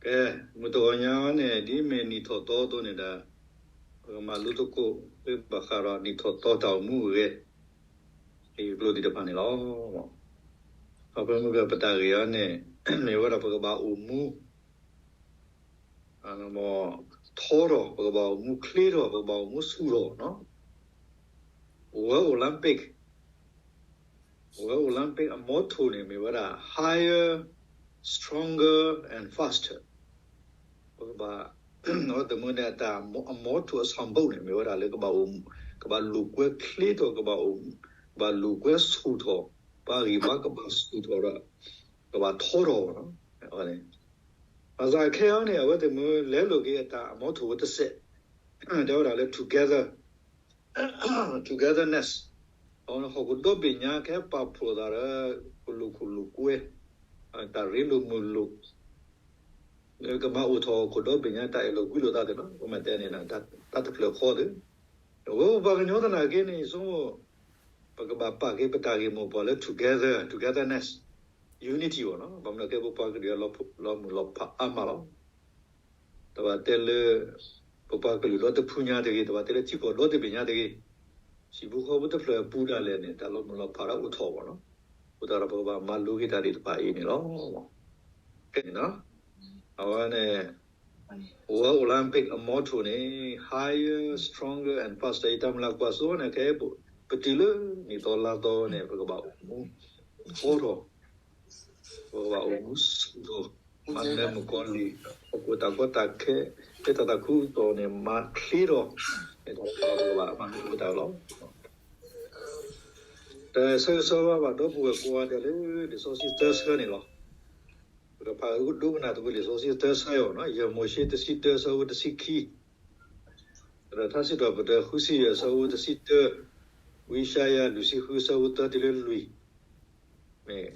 ကဲ, မုၢ်တဂီၤညါန့ၣ် ဒ်မ့ၢ်နံၣ်ထီၣ်သီအသိးန့ၣ်ဒီး ပကမၤလိသကိး ဘၣ်ဃးဒီးနံၣ်ထီၣ်သီတၢ်အိၣ်မူအဂ့ၢ် အံၤကျိၤသ့ၣ်တဖၣ်န့ၣ်လီၤ. ဒီးပမုၢ်ကပတၢ်ဂ့ၢ်အံၤန့ၣ် မ့ၢ်ဝဲဒၣ်ပကဘၣ်အိၣ်မူ ထီထီၣ်, ပကဘၣ်အိၣ်မူချ့ထီၣ်, ပကဘၣ်အိၣ်မူဆူၣ်ထီၣ်နီၤ. World Olympic, World Olympic အ motto န့ၣ် မ့ၢ်ဝဲဒၣ် higher, stronger and faster. ပကဘၣ်, အဝဲသ့ၣ်မုၢ်န့ၣ် အတၢ်အ motto အ symbol န့ၣ် မ့ၢ်ဝဲဒၣ်လၢကဘၣ်အိၣ်, ကဘၣ်လိာ်ကွဲချ့ထီၣ်, ကဘၣ်အိၣ်, ကဘၣ်လိာ်ကွဲဆူၣ်ထီၣ်, ပှၤဂံၢ်ဘါကဘၣ်ဆူၣ်ထီၣ်ဒီး ကဘၣ်ထီထီၣ်ဘၣ်နီၤ. ဘၣ်ဆၣ်ခဲအံၤန့ၣ် အဝဲသ့ၣ်မုၢ်လဲလိာ်က့ၤအတၢ်အ motto ဝဲတစဲး, တဲဝဲဒၣ်လၢ together, togetherness, ဟီၣ်ခိၣ်ဒီဘ့ၣ်ညါကဟဲပာ်ဖှိၣ်သးဒီး ကလိာ်ခိၣ်လိာ်ကွဲ, တၢ်ရ့လိာ်မုာ်လိာ်, လၢကမၤအိၣ်ထီၣ်ဟီၣ်ခိၣ်ဒီဘ့ၣ်ညါတၢ်အဲၣ်လိာ်ကွံလိာ်သးသ့ၣ်နီၤ, ပမ့ၢ်တဲန့ၣ် တၢ်တဖျၢၣ်ဃီသ့ၣ်, အဃိပှၤကညီသနာ်က့န့ၣ် ယဆိကမိၣ် ပကဘၣ်ပာ်က့ၤပတၢ်ဂ့ၢ်မိၢ်ပှၢ်လၢ together, togetherness, unity ဘၣ်နီၤ. ဘၣ်မနုၤကဲ ပပှၤကလုာ်လီၤမုၢ်လီၤဖးအါမးလီၤ. တဘၣ်တဲလၢ ပပှၤကလုာ်ဒီတဖုညါတဂ့ၤ, တဘၣ်တဲလၢထံကီၢ်ဒီတဘ့ၣ်ညါတဂ့ၤ, ဟံၣ်ဖိဃီဖိတဖျၢၣ်အပူၤဒၣ်လဲာ်န့ၣ် တၢ်လီၤမုၢ်လီၤဖးဒီးအိၣ်ထီၣ်ဘၣ်နီၤ. အဃိသတးဒီးပကဘၣ်မၤလိက့ၤတၢ်သ့ၣ်တဖၣ်အံၤန့ၣ်လီၤ. ကဲန့ၣ်နီၤ, အဝဲန့ၣ် World Olympic အ motto န့ၣ် higher, stronger and faster ယတၢ်မုၢ်လၢ်ကွၢ်စိန့ၣ် ကဲ ပတုၤလၢနံၣ်သီလါသီန့ၣ် ပကဘၣ်အိၣ်မူထီထီၣ်, ပကဘၣ်အိၣ်မူဆူၣ်ထီၣ်, မၤနၢၤမုၣ်ကီၤလံၢ်, ဟီၣ်ခိၣ်တၢ်ကီတၢ်ခဲ, ဖဲတၢ်သးခုကစီၣ်န့ၣ် မၤချ့ထီၣ်, မ့ၢ်တၢ်ပကဘၣ်မၤလိသကိးတၢ်လီၤ. တၢ်ဆၢဂ့ၤဆၢဝါဘၣ်ဒီပုၢ်ဝဲၢ်ကိးဂၤဒဲးလၢလံာ်စီဆှံသၢဆၢန့ၣ်လီၤ. ပကဖးဒိကနၣ်သကိးလံာ်စီဆှံသၢဆၢအံၤနီၤ, ယဲၢ်မိၤၡ့တဆံတၢအဆၢဖိတဆံခံ, ဒီးထါစံးထီၣ်ပတြၢၤဃုဆံယဲၢ်အဆၢဖိတဆံတၢ, ဝံယၡါယၤလွံၢ်ဆံဃုအဆၢဖိသၢတုၤလၢလွံၢ်, မ့ၢ်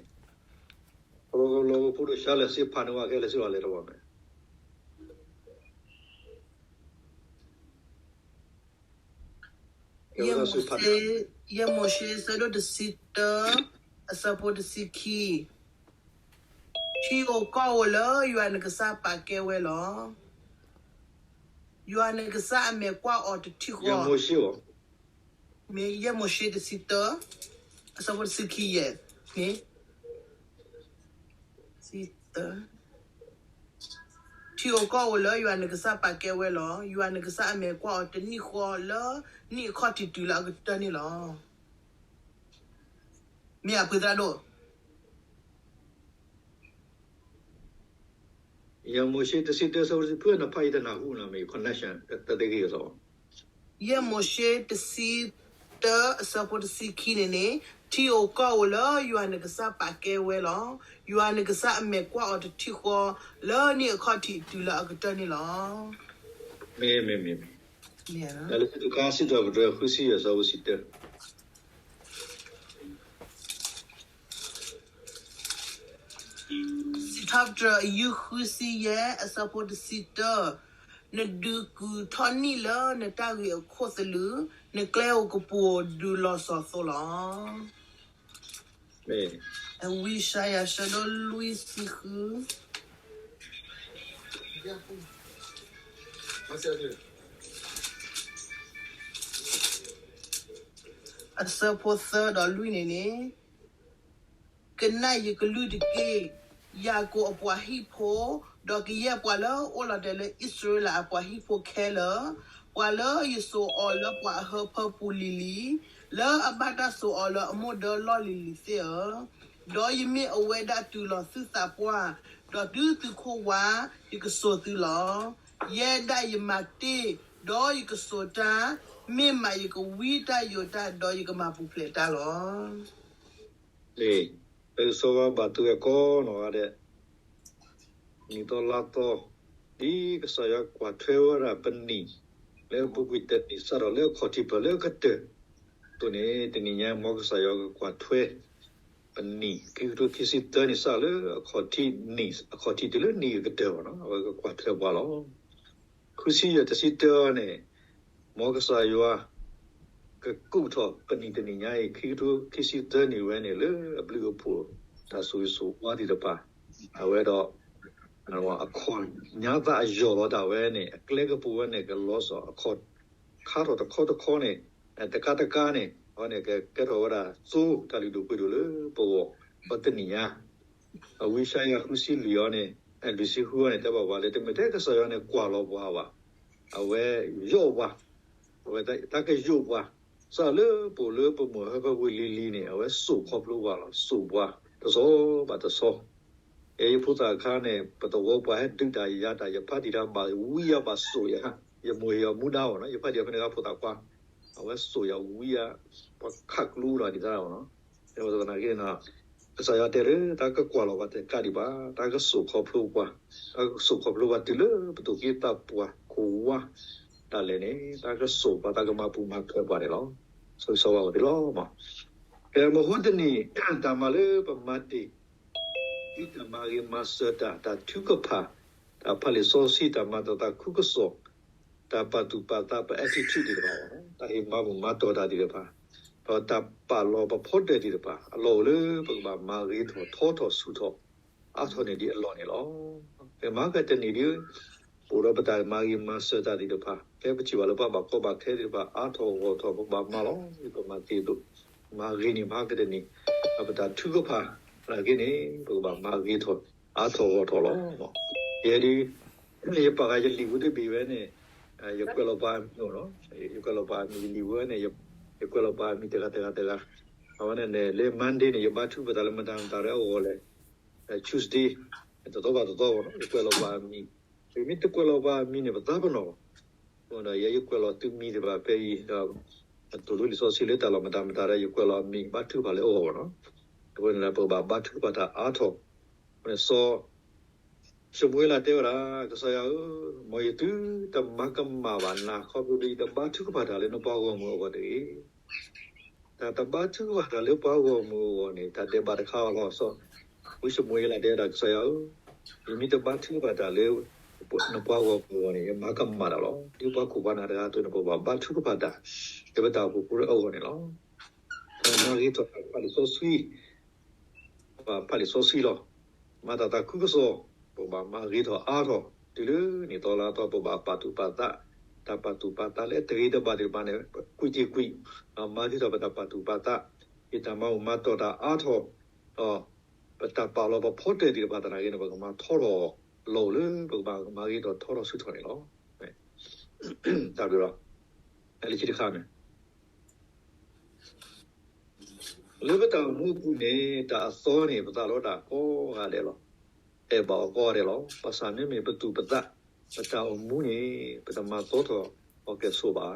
ပလီၢ်ဖိဒိၣ် ဆါလဲၣ်စ့ဖးန့ၢ်ဝဲ ကဟဲလဲၤစ့လီၤလဲၤတဘၣ်မ့ၢ် ယဲၢ်မိၤၡ့, ယဲၢ်မိၤၡ့ အဆၢဒိၣ်တဆံတၢ, အဆၢဖိတဆံခံ, ထံဧိၤကီၢ်ဧိၤလၢယွၤနကစၢ်ပာ်ကဲဝဲလီၤ. ယွၤနကစၢ်အမဲာ်ကွၢ်အီၤတထံၣ်ဃီ, မ့ၢ်ယဲၢ်မိၤၡ့တဆံတၢ, အဆၢဖိတဆံခံယဲၢ်, ထံဧိၤကီၢ်ဧိၤလၢယွၤနကစၢ်ပာ်ကဲဝဲလီၤ. ယွၤနကစၢ်အမဲာ်ကွၢ်အီၤတနံၣ်ဃီလၢနံၣ်အခီၣ်ထံးတုၤလၢအကတၢၢ်န့ၣ်လီၤ. မ့ၢ်အပှ့ၤသရၣ်ဒိၣ် ယဲၢ်မိၤၡ့တဆံတၢ အဆၢဖိတဆံခံ ဖုနဖးအံၤတနၢ်ဟူနီၤ မ့ၢ် connection တသ့ဂ့ၤအသိး ယဲၢ်မိၤၡ့တဆံတၢ အဆၢဖိတဆံခံန့ၣ်န့ၣ် ထံဧိၤကီၢ်ဧိၤလၢယွၤနကစၢ်ပာ်ကဲဝဲလီၤ. ယွၤနကစၢ်အမဲာ်ကွၢ်အီၤတထံၣ်ဃီ လၢနံၣ်အခီၣ်ထံးတုၤလၢအကတၢၢ်န့ၣ်လီၤ. မ့ၢ် မ့ၢ် မ့ၢ် မ့ၢ် တၢ်လၢစံးထီၣ်ပတြၢၤ ဃုဆံယဲၢ် အဆၢဖိတဆံတၢ စံးထီၣ်ပတြၢၤ အယူၢ်ဃုဆံယဲၢ် အဆၢဖိတဆံတၢ, နဒုးကူးထီၣ်နံၣ်လၢနတၢ်ဂ့ၤအခိၣ်သလုး, နကျဲဧိၤကပူၤဒုးလီၤစီၤသိလီၤ. ဝံယၡါယၤ အဆၢဒိၣ်လွံၢ်ဆံဃု အဆၢဖိသၢဒီးလွံၢ်န့ၣ်န့ၣ် ကနၣ်ယကလုၢ်တက့ၢ်, ယၤကိာ်အပှၤဟံၣ်ဖိ, ဒီးကယဲၢ်ပှၤလၢအအိၣ်လီၤတဲာ်လၢအံၣ်စရ့လးအပှၤဟံၣ်ဖိခဲလၢာ်, ပှၤလၢယစိာ်အီၤလၢပှၤအဟၢဖၢပူၤလံၤလံၤ, လၢအဘၣ်တၢ်စိာ်အီၤလၢအမိၢ်ဒၢလီၢ်လံၤလံၤသ့ၣ်ဧၢ, ဒီးယမ့ၢ်အဝဲဒၣ်တုၤလီၤသုသးပှၢ်, ဒီးတုၤသုးခိၣ်ဝါ, ယကစိာ်သုလီၤ. ယဲဒၣ်ယမၤတ့ၢ်, ဒီးယကစိာ်တၢ်, မ့ၢ်မးယကဝံတၢ်ယိာ်တၢ်, ဒီးယကမၤပူၤဖျဲးတၢ်လီၤ. လံာ်စီဆှံဘၣ်သုဝဲကိးနီၢ်ဂၤဒဲး, နံၣ်သီလါသီ, ဒ်ကစၢ်ယွၤကွၢ်ထွဲဝဲဒၣ်ပနံၣ်, လၢအပူၤကွံာ်တနံၣ်စးထီၣ်လၢအခီၣ်ထံးဖျၢၣ်လၢအကတၢၢ်, အသိးန့ၣ် တနံၤညါမ်ကစၢ်ယွၤကကွၢ်ထွဲ ပနံၣ် ခံကထိခံဆံသၢနံၣ်စးလၢအခီၣ်ထံးနံၣ်, အခီၣ်ထံးတုၤလၢနံၣ်အကတၢၢ်ဘၣ်နီၤ, အဝဲကကွၢ်ထွဲပှၤလီၤ. ဃုဆံယဲၢ်တဆံတၢန့ၣ်, မ်ကစၢ်ယွၤ ကကူးထီၣ်ပနံၣ်တနံၤညါအံၤ ခံကထိခံဆံသၢနံၣ်ဝဲန့ၣ် လၢအဘျုးအဖှိၣ် တၢ်ဆိၣ်ဂ့ၤဆိၣ်ဝါသ့ၣ်တဖၣ်, အဝဲဒီး အခီၣ်ညါသးအယီၢ်လီၤတၢ်ဝဲန့ၣ် အကျဲကပူၤဝဲန့ၣ် ကလီၤစီၤအခီၣ် ခါထီၣ်တခီတခီန့ၣ် တကးတကးန့ၣ် အဝဲန့ၣ်ကကဲထီၣ်ဝဲဒၣ် သိတၢ်လုၢ်ဒိၣ်ပှ့ၤဒိၣ်လၢပဂီၢ် ပတနံၣ်ညါ အဝံယၡါယၤဃုဆံလွံၢ်အံၤန့ၣ် လွံၢ်ဆံဃုအံၤန့ၣ် တဲဘၣ်ပှၤလၢ တမ့ၢ်ထဲကစၢ်ယွၤန့ၣ် ကွၢ်လီၤပှၤဘၣ်. အဝဲယိးပှၤ, အဝဲတၢ်ကယိးပှၤ, စးလၢပအိၣ်လၢပမိၢ်ဟၢဖၢပူၤလံၤလံၤန့ၣ် အဝဲစိာ်ခီဖျိပှၤလီၤ. စိာ်ပှၤတစီၤဘၣ်တစီၤ. ယဲယဖိသၣ်အခါန့ၣ် ပသဝီပှၤဟဲဒုးတၢ်ယၤတၢ် ယဖးတံၢ်တၢ်ဘၣ်ဝံယၤဘၣ်စိာ်ယၤ, ယမိၢ်ဟ့ၣ်အီၤမူဒါအီၤနီၤ, ယဖးတံၢ်အီၤဖဲန့ၣ်ဂၤဖိသၣ်ခွါ, အဝဲစိာ်ယၤဝံယၤ, ပှၤခးကျိဒီးဒ်သၢအီၤနီၤ. တဲဝဲသနာ်က့န့ၣ် ကစၢ်ယွၤတဲလၢ တၢ်ကကွၢ်လီၤပှၤတကးဒံးဘၣ်, တၢ်ကစိာ်ခီဖျိပှၤ, တၢ်ကစိာ်ခီဖျိပှၤတုၤလၢပသူၣ်က့သးပှၢ်ခိၣ်ဝါ ဒၣ်လဲာ်န့ၣ် တၢ်ကစိာ်ပှၤ တၢ်ကမၤပူၤမၤဖျဲးပှၤန့ၣ်လီၤ. ဆိၣ်ဂ့ၤဆိၣ်ဝါအီၤသ့လီၤ. ကဲမဟိတနံၤ တၢ်မၤလၢပမၤတ့ၢ် ဒ်တၢ်မၤဂ့ၤမၤစၢၤတၢ် တၢ်ထုကဖၣ်, တၢ်ဖးလံာ်စီဆှံ တၢ်မၤတၢ်သးခုကစီၣ်, တၢ်ပာ်သူၣ်ပာ်သးပ attitude သ့ၣ်တဖၣ်, တၢ်ဟ့ၣ်မၤဘူၣ်မၤတီၢ်တၢ်သ့ၣ်တဖၣ်, ဒီးတၢ်ပာ်လီၤပဖီတၢၣ်သ့ၣ်တဖၣ် အလီၢ်အိၣ်လၢပကဘၣ်မၤဂ့ၤထီၣ်ထီထီၣ်ဆူၣ်ထီၣ် အါထီၣ်န့ၢ်ဒံးအလီၢ်န့ၣ်လီၤ. ပမၤကတနံၤဒ် ပအိၣ်ဒီးပတၢ်မၤဂ့ၤမၤစၢၤတၢ်သ့ၣ်တဖၣ် ဖဲပထံၣ်ဘၣ်လၢပှၤဘၣ်ကီဘၣ်ခဲသ့ၣ်တဖၣ် အါထီၣ်ဂီၢ်ထီၣ် ပကဘၣ်မၤလီၤ. ပမၤသ့ၣ်ဒိၣ် မၤဂ့ၤန့ၢ်မၤကတနံၤ, ပတၢ်ထုကဖၣ် သနာ်က့န့ၣ် ပကဘၣ်မၤဂ့ၤထီၣ် အါထီၣ်ဂီၢ်ထီၣ်လီၤ. ယဲဒ် ယပာ်ဃာ်ယလံာ်ဝဲတဘ့ၣ်ဝဲန့ၣ် ယကွဲးလီၤပှၤအမံၤအိၣ်နီၤ, ယကွဲးလီၤပှၤအမံၤ ယလံာ်ဝဲန့ၣ် ယကွဲးလီၤပှၤအမံၤတဂၤတဂၤတဂၤ, အဝဲန့ၣ်န့ၣ် လၢ Monday န့ၣ် ယဘါထုကဖၣ်တၢ်လၢမတၤမတၤလၢအဂီၢ်လဲၣ်, Tuesday တသီဘၣ်တသီဘၣ်နီၤ ယကွဲးလီၤပှၤအမံၤ, ယမ့ၢ်တကွဲးလီၤပှၤအမံၤန့ၣ် ပသးပနီၣ်ဘၣ်, အဃိဒီးယဲယကွဲးလီၤသုမံၤသ့ၣ်တဖၣ်ဖဲအံၤဒီး သိၣ်လိလံာ်စီဆှံလၢတၢ်လီၢ်မတၤမတၤဒီး ယကွဲးလီၤအမံၤဘါထုကဖၣ်လၢအဂီၢ်ဘၣ်နီၤ, အဃိန့ၣ်ဒီး ပကဘၣ်ဘါထုကဖၣ်တၢ်အါထီၣ်, အဃိန့ၣ်စီၤ ၡမူၤအ့လးတဲဝဲဒၣ် ကစၢ်ယွၤဧၢ, မ်ယသုတမၤကမၣ်ဘၣ်နၤ ခီဖျိလၢယတဘါထုကဖၣ်တၢ်လၢနပှၤဂီၢ်မုၢ်အဂီၢ်တဂ့ၤ. တၢ်တဘါထုကဖၣ်တၢ်လၢပှၤဂီၢ်မုၢ်အဂီၢ်န့ၣ် တၢ်ဒဲးဘးတခါအီၤလီၤ. စီၤ ဝံၡမူၤအ့လးတဲဝဲဒၣ် ကစၢ်ယွၤဧၢ, ယမ့ၢ်တဘါထုကဖၣ်တၢ်လၢ နပှၤဂီၢ်မုၢ်အဂီၢ်န့ၣ် ယမၤကမၣ်တၢ်လီၤ. ဒ်ပှၤခိၣ်ပှၤနၢ်တဂၤအသိးန့ၣ် ပဘၣ်ဘါထုကဖၣ်တၢ် လၢပတၢ်အိၣ်ဖှိၣ်ဖိလၢအဂီၢ်န့ၣ်လီၤ. ပမၤဂ့ၤထီၣ်တၢ်ဖးလံာ်စီဆှံ ပဘၣ်ဖးလံာ်စီဆှံလီၤ. မၤတၢ်သးခုကစီၣ် ပဘၣ်မၤဂ့ၤထီၣ်အါထီၣ် တုၤလၢနံၣ်သီလါသီ ပဘၣ်ပာ်သူၣ်ပာ်သး, တၢ်ပာ်သူၣ်ပာ်သးလၢအတဂ့ၤတဘၣ်သ့ၣ်တဖၣ်န့ၣ် ကွံာ်တ့ၢ်ကွံာ်, မၤဂ့ၤထီၣ်ပတၢ်ပာ်သူၣ်ပာ်သး, ယတၢ်မၤဘူၣ်မၤတီၢ်တၢ်အါထီၣ်, ဒီးပတၢ်ပာ်လီၤပဖီတၢၣ်သ့ၣ်တဖၣ်သနာ်က့န့ၣ် ပကမၤထီထီၣ်လီၤလၢ ပကဘၣ်မၤဂ့ၤထီၣ်ထီထီၣ်ဆူၣ်ထီၣ်န့ၣ်လီၤ. တၢ်ဘျုးလီၤ. လၢခံတခါန့ၣ် လၢပတၢ်အိၣ်မူအပူၤန့ၣ် တၢ်အသီန့ၣ် ပသးလီတၢ်ကိးဂၤဒဲးလီၤ. အဲၣ်ဘၣ်အီၤကိးဂၤဒဲးလီၤ. ဘၣ်ဆၣ်မ့မ့ၢ်ပသူၣ်ပသး ပတၢ်အိၣ်မူန့ၣ် ပတမၤသီထီၣ်အီၤကဲၣ်ဆိးဘၣ်. ပဝဲ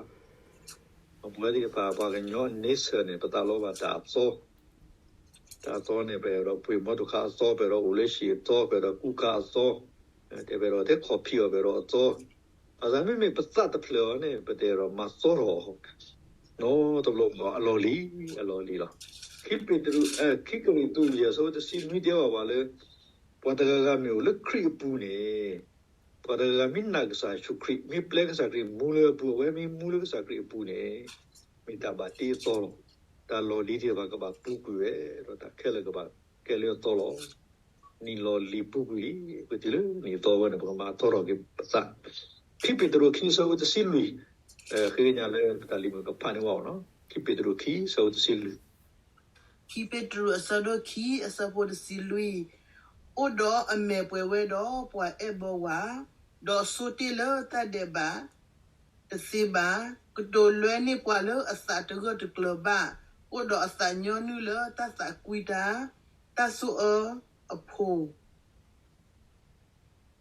သ့ၣ်တဖၣ် ပှၤကညီန့ဆၢၣ်န့ၣ် ပသးလီဘၣ်တၢ်အသီ, တၢ်အသီန့ၣ် ပအဲၣ်ဒိးပှ့ၤမီထိၣ်ခါအသီ, ပအဲၣ်ဒိးအိၣ်လၢဟံၣ်အသီ, ပအဲၣ်ဒိးကူကၤအသီ, တဲပအဲၣ်ဒိးတဲခီၣ်ဖံးအီၤ ပအဲၣ်ဒိးအသီ, ဘၣ်ဆၣ်မ့မ့ၢ်ပသးတဖျၢၣ်အီၤန့ၣ် ပတအဲၣ်ဒိးမၤသီထီၣ်အီၤ နီတဘျီဘၣ် အလီၢ်လံၤ အလီၢ်လံၤလီၤ. ခံပ့းတရူး ခံကရံၣ်သူး ယဲၢ် အဆၢဖိတဆံနွံတဲဘၣ်ပှၤလၢ ပှၤတဂၤဂၤမ့ၢ်အိၣ်လၢခရံာ်အပူၤန့ၣ်, ပှၤတဂၤဂၤမ့ၢ်နာ်ကစၢ်ယ့ၣ်ၡူးခရံာ်, မ့ၢ်ပျဲကစၢ်ခရံာ်မူလၢအပူၤ, အဝဲမ့ၢ်မူလၢကစၢ်ခရံာ်အပူၤန့ၣ်, မ့ၢ်တၢ်ဘၣ်တ့အသီလီၤ. တၢ်လီၢ်လံၤသ့ၣ်တဖၣ်ကဘၣ်ပူၤကွံာ်ဝဲ, ဒီးတၢ်ခဲလၢာ်ကဘၣ်ကဲလၢအသီလီၤ. နံၣ်လီၤလံၤပူၤကွံာ်လံ, ပတုၤလၢနံၣ်သီဝဲန့ၣ် ပကမၤသီထီၣ်က့ၤပသး. ခံပ့းတရူး ခံ အဆၢဖိတဆံလွံၢ်, ဃ့ကညးလၢပတၢ်လံၤမုၣ်ကဖးန့ၢ်ဝဲအီၤနီၤ. ခံပ့းတရူး ခံ အဆၢဖိတဆံလွံၢ်. ခံပ့းတရူး အဆၢဒိၣ်ခံ အဆၢဖိတဆံလွံၢ်, အိၣ်ဒီးအမဲာ်ပှဲၤဝဲဒီးပှၤအဲၣ်ဘၢဝၤ, ဒီးဆိတ့ၢ်လၢတၢ်ဒဲးဘး တသ့ဘၣ်, ကတိၤလွဲန့ၢ်ပှၤလၢအသးတဂၢၢ်တကျၢၤဘၣ်, အိၣ်ဒီးအသးညီနုၢ်လၢတၢ်သးကွံတၢ်, တၢ်ဆိၣ်အၢအဖိး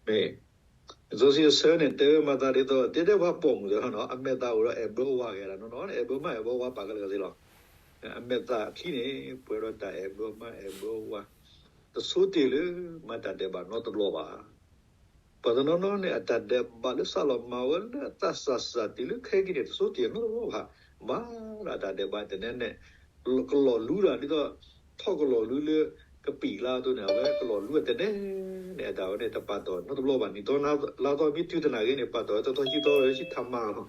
မ့ၢ် စီဆှံအဆၢန့ၣ် တဲဝဲမၤသးဒ်သိး တဲတဲပှၤပိာ်မုၣ်တဂၤနီၤ, အမဲာ်သးအိၣ်ဒီးအဲၣ်ဘၢဝၤဂ့ၤဒၣ်နီၤနီၤ, အဲၣ်ဘၢမါအဲၣ်ဘၢဝၤပာ်ကလၢာ်ကသ့လီၤ. အမဲာ်သးအခံန့ၣ် ပှဲၤဒီးတၢ်အဲၣ်ဘၢမါအဲၣ်ဘၢဝၤ, တဆိတ့ၢ်လၢမၤတၢ်ဒဲးဘးနီတဘျီဘၣ်. ပှၤတနီၤနီၤန့ၣ် အတၢ်ဒဲးဘးလၢစးလီၤမၤဝဲလၢအသးစၢ်စၢ်တုၤလၢခဲကနံၣ်န့ၣ် တဆိတ့ၢ်နီတဘျီဘၣ်. ဘၣ်ဒၣ်တၢ်ဒဲးဘးတနဲနဲ ကလီၤလူဒၣ်ဒ်သိး ထီၣ်ကလီၤလူလၢကပံာ်လါအသိးန့ၣ် အဝဲကလီၤလူအတနဲန့ၣ် အတၢ်ဝဲန့ၣ် တပာ်တီၢ်နီတဘျီဘၣ်. နံၣ်သီလါသီမ့ၢ်တုၤသနာ်က့န့ၣ် ပာ်တီၢ်ဝဲတသီခံသီဝဲလၢဟံၣ်ထးမၤလီၤ.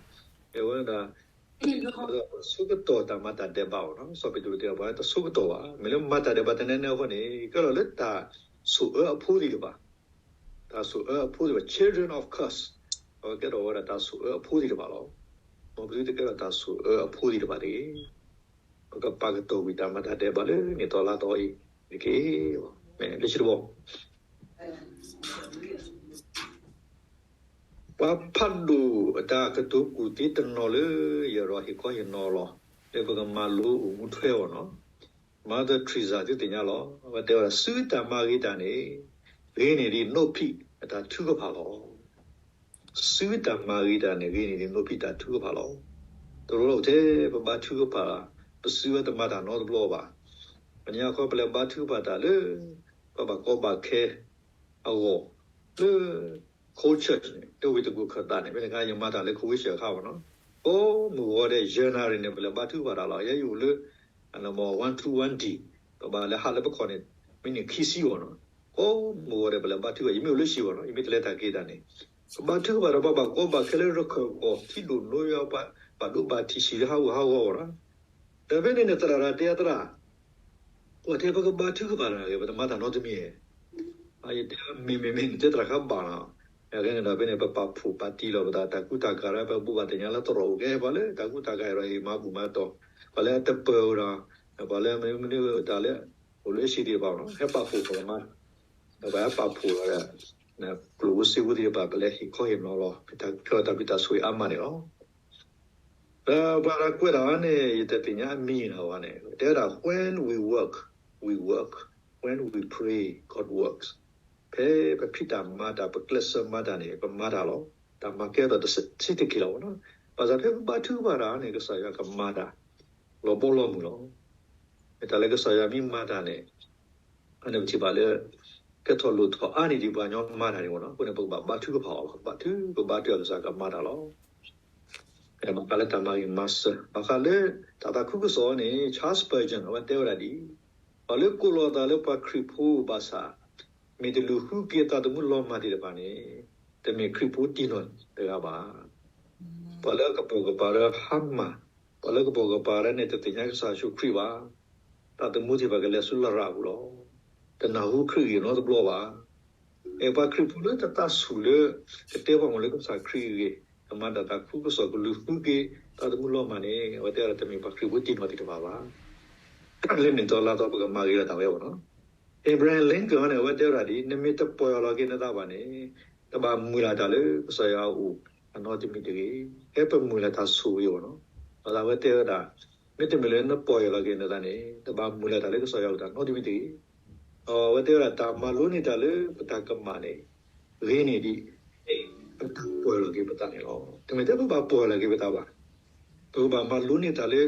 အဝဲဒၣ် ဆိကတီၢ်တၢ်မၤတၢ်ဒဲးဘးအီၤနီၤ. စီၤပ့းတရူးတဲပှၤတဆိကတီၢ်ဘၣ်. မ့ၢ်လၢမၤတၢ်ဒဲးဘးတနဲနဲအဃိန့ၣ် ကဲလီၤလၢတၢ်ဆိၣ်အၢအဖိသ့ၣ်တဖၣ် တၢ်ဆိၣ်အၢအဖိသ့ၣ်တဖၣ် children of curse, အဝဲကဲထီၣ်ဝဲဒၣ်တၢ်ဆိၣ်အၢအဖိသ့ၣ်တဖၣ်လီၤ. မ်ပသုတကဲထီၣ်တၢ်ဆိၣ်အၢအဖိသ့ၣ်တဖၣ်တဂ့ၤ. ပကပာ်ကတီၢ်ကွံာ်တၢ်မၤတၢ်ဒဲးဘးလၢနံၣ်သီလါသီအံၤတက့ၢ်. မ့ၢ်လၢခံတဘီ ပှၤဖးဒိၣ်အတၢ်ကတိၤကူၣ်သ့တနီၤလၢယအဲၣ်ဒိးဟ့ၣ်ခီဟ့ၣ်နီၤလီၤ လၢပကမၤလိအိၣ်မူထွဲအီၤနီၤ, Mother Teresa သုသ့ၣ်ညါလီၤ. အဝဲတဲဝဲဒၣ် စုတၢ်မၤဂ့ၤတၢ်န့ၣ် ဂ့ၤန့ၢ်ဒံးနိးဖံးအတၢ်ထုကဖၣ်လီၤ. စုတၢ်မၤဂ့ၤတၢ်န့ၣ် ဂ့ၤန့ၢ်ဒံးနိးဖံးတၢ်ထုကဖၣ်လီၤ. တလိၣ်လၢပတဲပဘါထုကဖၣ်, ပစုဝဲတမၤတၢ်နီတဘျီဘၣ်. ပညါခီပလဲၤဘါထုကဖၣ်တၢ်လၢ ပဘၣ်ကီဘၣ်ခဲအဂီၢ် လၢ cold church န့ၣ် တဝ့ၢ်တကူၣ်ခၢၣ်သးန့ၣ် မ့ၢ်တခါယမၤတၢ်လၢ cold church အခါဘၣ်နီၤ, ကိးမုၢ်ဂီၤဒဲး ယဲၢ်နၣ်ရံၣ်န့ၣ် ပလဲၤဘါထုကဖၣ်တၢ်လီၤ. ယဲယအိၣ်လၢ one two one D, ပဘၣ်လဲၤဟးလၢပခီၣ်န့ၣ် မ့ၢ်န့ၣ်ခံဆံဘၣ်နီၤ, ကိးမုၢ်ဂီၤဒဲး ပလဲၤဘါထုကဖၣ်, ယမ့ၢ်အိၣ်လၢဟံၣ်ဘၣ်နီၤ, ယမ့ၢ်တလဲၤတၢ်က့ၤတၢ်န့ၣ် ပဘါထုကဖၣ်ဒီး ပဘၣ်ကီဘၣ်ခဲလၢရခၢၣ်ကီၢ် ထံဒိၣ်နိယွၤ ပှၤဘၣ်ဒိဘၣ်ထံးဆံးလၢဟးဂူာ်ဟးဂီၤဘၣ်နီၤ. ဒီးဖဲန့ၣ်န့ၣ် သရၣ်တၢ်တဲအသရၣ် ပှၤတဲပကဘါထုကဖၣ်တၢ်ဂ့ၤ ပတမၤတၢ်နီတမံၤဧါ. ယတဲမ့ၢ်မ့ၢ်မ့ၢ်န့ၣ် တဲသရၣ်ခါဘၣ်နီၤ. အဂ့ၢ်န့ၣ်ဒီးဖဲန့ၣ် ပပာ်ဖှိၣ်ပာ်တံၢ်လီၤပသး တၢ်ကူတၢ်ကၤဒီး ပဘူၣ်ဘၣ်သ့ၣ်ညါလၢသရိာ်အိၣ်ကဲ ပှၤလၢတၢ်ကူတၢ်ကၤဒီးဟ့ၣ်မၤဘူၣ်မၤတီၢ်, ပှၤလၢအတပၢၢ်အိၣ်ဒီး ပှၤလၢမနုၤမနုၤတၢ်လၢ အိၣ်လၢဟံၣ်သ့ၣ်တဖၣ်နီၤ ဟဲပာ်ဖှိၣ်ပကမၤ, ဒီးပှၤဟဲပာ်ဖှိၣ်လီၤဒီး ကျိၣ်ဖိစ့ဖိသ့ၣ်တဖၣ် ပလဲၤဟ့ၣ်ခီဟ့ၣ်နီၤလီၤ ပတၢ်ကဖျါတၢ်ဖံးတၢ်ဆိၣ်ဂ့ၤအါမးန့ၣ်လီၤ. ဒီးပှၤကွဲးတၢ်အီၤန့ၣ် ယတသ့ၣ်ညါအမံၤနီၤဝဲန့ၣ် တဲဝဲဒၣ် when we work, we work, when we pray, God works. ဖဲပဖံးတၢ်မၤတၢ် ပကျဲးစၢးမၤတၢ်န့ၣ် ပမၤတၢ်လီၤ. တၢ်မၤကဲထီၣ်တဆံးတက့ၢ်လီၤနီၤ. ဘၣ်ဆၣ်ဖဲပဘါထုကဖၣ်တၢ်န့ၣ် ကစၢ်ယွၤကမၤတၢ် လီၤဘီလီၤမုၢ်လီၤ. မ့ၢ်တၢ်လၢကစၢ်ယွၤမ့ၢ်မၤတၢ်န့ၣ် အန့ၣ်ပထံၣ်ဘၣ်လၢ ကဲထီၣ်လိၣ်ထီၣ်အါန့ၢ်ဒံးပှၤကညီမၤတၢ်န့ၣ်မ့ၢ်နီၤ. အဃိန့ၣ် ပကဘၣ်ဘါထုကဖၣ်အီၤလီၤ. ဘါထုကဘါထုအကစၢ်ကမၤတၢ်လီၤ. ဘၣ်ဃးလၢတၢ်မၤဂ့ၤမၤစၢၤ ဘၣ်ဃးလၢတၢ်သးခုကစီၣ်န့ၣ် Charles Spurgeon အဝဲတဲဝဲဒၣ်ဒ်အံၤ, ပှၤလၢကိးလီၤသးလၢပှၤခရံာ်ဖိဘၣ်ဆၣ် မ့ၢ်တလူၤဃုက့ၤသးသမူလီၤမၢ်သ့ၣ်တဖၣ်န့ၣ် တမ့ၢ်ခရံာ်ဖိတံၢ်နီၢ်တဂၤဘၣ်. ပှၤလၢအကပိာ်ကပၤလၢဟါမၢ်, ပှၤလၢကပိာ်ကပၤလၢန့ၣ် တသ့ၣ်ညါကစၢ်ယ့ၣ်ၡူးခရံာ်ဘၣ်. သးသမူသ့ၣ်တဖၣ်ကလဲၤဆူလရာ်ပူၤလီၤ. တနၢ်ဟူခရံာ်ဂ့ၢ်နီတဘျီဘၣ်. ပှၤခရံာ်ဖိလၢတသးဆူၣ်လၢ ကတဲပှၤမ့ၢ်လၢကစၢ်ခရံာ်အဂ့ၢ်, ကမၤတၢ်သးခုကစီၣ် ကလူၤဃုက့ၤသးသမူလီၤမၢ်န့ၣ် အဝဲတဲဝဲဒၣ်တမ့ၢ်ပှၤခရံာ်ဖိတံၢ်နီၢ်သ့ၣ်တဖၣ်ဘၣ်. လၢနံၣ်သီလါသီပကမၤဂ့ၤလီၤတၢ်ဝဲဘၣ်နီၤ. Abraham Lincoln န့ၣ် အဝဲတဲဝဲဒၣ်ဒ်အံၤ, နမ့ၢ်တပီၢ်ယၢ်လီၤက့ၤနသးဘၣ်န့ၣ် တဘၣ်မုၢ်လၢ်တၢ်လၢကစၢ်ယွၤအအိၣ်အနီတမံၤတဂ့ၤ. ဖဲပမုၢ်လၢ်တၢ်ဆိၣ်ဂ့ၤအဂီၢ်နီၤ. ဒီးအဝဲတဲဝဲဒၣ်, မ့တမ့ၢ်လၢနပီၢ်ယၢ်လီၤက့ၤနသးန့ၣ် တဘၣ်မုၢ်လၢ်တၢ်လၢကစၢ်ယွၤအအိၣ်တၢ်နီတမံၤတဂ့ၤ. အဝဲတဲဝဲဒၣ်တၢ်မၤလိန့ၢ်တၢ်လၢပတၢ်ကမၣ်န့ၣ် ဂ့ၤန့ၢ်ဒံး ပတၢ်ပီၢ်ယၢ်လီၤက့ၤပသးန့ၣ်လီၤ. တမ့ၢ်ထဲပဘၣ်ပီၢ်ယၢ်လီၤက့ၤပသးဘၣ်. ပကဘၣ်မၤလိန့ၢ်တၢ်လၢ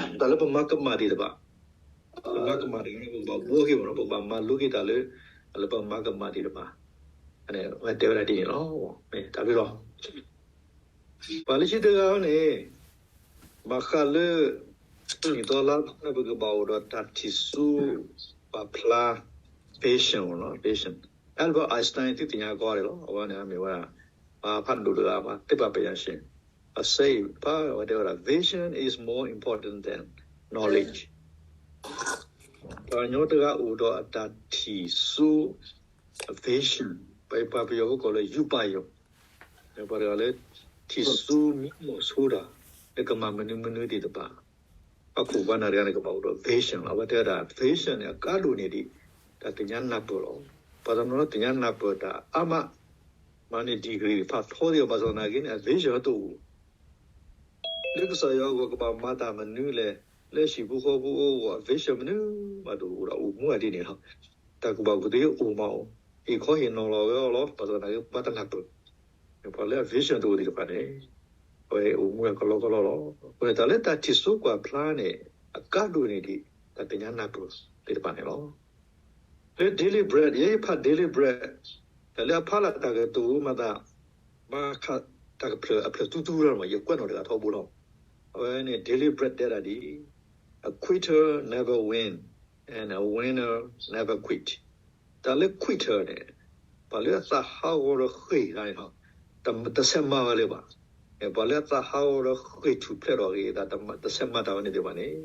တၢ်လၢပမၤကမၣ်သ့ၣ်တဖၣ်, ပမၤကမၣ်တဂ့ၤန့ၣ် ပကဘၣ်ဘှီက့ၤဘၣ်နီၤ, ပကဘၣ်မၤလိက့ၤတၢ်လၢ လၢပမၤကမၣ်သ့ၣ်တဖၣ်, အဝဲတဲဝဲဒၣ်ဒ်န့ၣ်လီၤ. တၢ်ဘျုးလီၤ. ပှၤလၢခံတဂၤန့ၣ် ဘၣ်ဃးလၢ နံၣ်သီလါသီန့ၣ် ပကဘၣ်အိၣ်ဒီးတၢ်ထံၣ်ဆူပာ်ဖျါ vision နီၤ, vision. Albert Einstein သုသ့ၣ်ညါကီးဒံးလီၤ. အဝဲန့ၣ်မ့ၢ်ဝဲဒၣ် ပှၤဖးဒိၣ်တဂၤ ပှၤသ့ၣ်ပာ်ပယၢ်ရှ့ၣ်, အစဲအံၤ ပှၤဝဲတဲဝဲဒၣ် vision is more important than knowledge. ပှၤကညီတဂၤအိၣ်ဒီးအတၢ်ထံၣ်ဆူ vision, ပပှၤပယီၤဖိကိးလၢ ယုၢ်ပာ်ယွၤ, ပှၤတဂၤလၢ ထံၣ်ဆူမံမီၢ်ဆိတၢ် လၢကမၤမနုၤမနုၤသ့ၣ်တဖၣ်, ပှၤခိၣ်ပှၤနၢ်တဂၤန့ၣ် ကဘၣ်အိၣ်ဒီး vision လီၤ. အဝဲတဲဝဲဒၣ် vision န့ၣ် အကါဒိၣ်န့ၢ်ဒံး တၢ်သ့ၣ်ညါနၢ်ပၢၢ်လီၤ. ပှၤတနီၤသ့ၣ်ညါနၢ်ပၢၢ်တၢ်အါမး, မၤန့ၢ် degree ဖးထီသ့ၣ်တဖၣ် ဘၣ်ဆၣ်သနာ်က့န့ၣ် အ vision တအိၣ် လၢကစၢ်ယွၤအဂီၢ် ကဘၣ်မၤတၢ်မနုၤလဲၣ်, လၢဟံၣ်ဖိဃီဖိအဂီၢ် အ vision မနုၤမးတအိၣ်ဒီး အိၣ်မူအဒ်န့ၣ်လီၤ. တၢ်ကူၣ်ဘၣ်ကူၣ်သ့အိၣ်မးအိၣ်, ဟ့ၣ်ခီဟ့ၣ်နီၤလီၤဝဲအီၤလီၤ. ဘၣ်ဆၣ်သနာ်က့ ပှၤတနၢ်ပၢၢ်, ပှၤလၢအ vision တအိၣ်သ့ၣ်တဖၣ်န့ၣ် အဝဲအိၣ်မူအကလီကလီလီၤ. အဃိန့ၣ် တၢ်လၢတၢ်ထံၣ်စိကွၢ်ဖျါန့ၣ် အကါဒိၣ်န့ၢ်ဒံး တၢ်သ့ၣ်ညါနၢ်ပၢၢ်သ့ၣ်တဖၣ်န့ၣ်လီၤ. လၢ Daily Bread, ယဲယဖး Daily Bread, တၢ်လၢအဖးလၢတၢ်ကတိၤမၤသး ဘၣ်ဃးတၢ်ကဖျၢၣ်အဖျၢၣ်တူတူလီၤမး ယကွဲးနီၣ်တဂၤထီဘိလီၤ. အဝဲန့ၣ် Daily Bread တဲဒၣ်ဒ်အံၤ, A quitter never win and a winner never quit. တၢ်လၢ quitter န့ၣ် ပှၤလၢအသးဟးဂီၤဒီးဃ့ၢ်တၢ်န့ၣ်လီၤ, တဆဲးမၤဝဲလၢၤဘၣ်. ပှၤလၢအသးဟးဂီၤဒီးဃ့ၢ်ထူၣ်ဖျဲးထီၣ်က့ၤအသး တဆဲးမၤတၢ်ဝဲန့ၣ်သ့ၣ်တဖၣ်န့ၣ်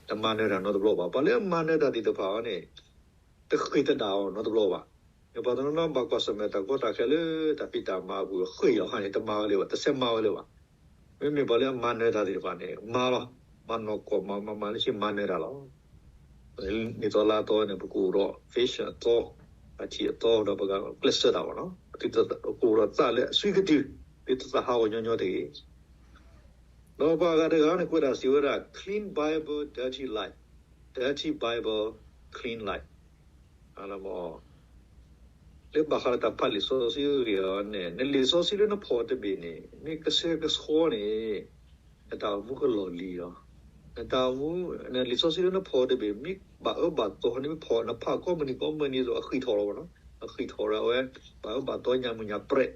တမၤနၢၤတၢ်နီတဘျီဘၣ်. ပှၤလၢအမၤနၢၤတၢ်သ့ၣ်တဖၣ်အံၤန့ၣ် တဃ့ၢ်တဒၣ်အီၤနီတဘျီဘၣ်. ပှၤတနီၤနီၤဘၣ်ကွၢ်ဆၢၣ်မဲာ်တၢ်ကီတၢ်ခဲလၢတၢ်ဖံးတၢ်မၤအပူၤ ဃ့ၢ်လီၤခါန့ၣ် တမၤဝဲလၢၤဘၣ်, တဆဲးမၤဝဲလၢၤဘၣ်. မ့မ့ၢ်ပှၤလၢအမၤနၢၤတၢ်သ့ၣ်တဖၣ်န့ၣ် မၤလီၤ, မၤနီၢ်ကီၢ်မၤ မၤမၤလၢဆ့မၤနၢၤတၢ်လီၤ. နံၣ်သီလါသီန့ၣ် ပကအိၣ်ဒီး vision အသီ, အထံၣ်အသီဒီးပကကျဲးစၢးတၢ်ဘၣ်နီၤ, ပကအိၣ်ဒီးသးလၢအသွံကတုၤ, ဒ်သိးသးဟးဂီၤညီညီတဂ့ၤ. ဒီးပှၤအဂၤတဂၤန့ၣ် ကွဲးတၢ်စံးဝဲဒၣ် clean Bible, dirty life, dirty Bible, clean life. လၢဘၣ်ဃးလၢတၢ်ဖးလံာ်စီဆှံအဂ့ၢ်အီၤန့ၣ် နလံာ်စီဆှံလၢနဖီၣ်တဘ့ၣ်န့ၣ် မ့ၢ်ကဆှဲကဆှီန့ၣ် နတၢ်အိၣ်မူကလီၢ်လံၤလီၤ. နတၢ်အိၣ်မူ နလံာ်စီဆှံလၢနဖီၣ်တဘ့ၣ် မ့ၢ်ဘၣ်အၢဘၣ်သီန့ၣ် မ့ၢ်ဖီၣ် နဖးကိးမုၢ်နံၤကိးမုၢ်နံၤအသိး အဃံးထီၣ်လီၤဘၣ်နီၤ, အဃံးထီၣ်ဒီးအဝဲ ဘၣ်အၢဘၣ်သီညါမုၢ်ညါပြဲး,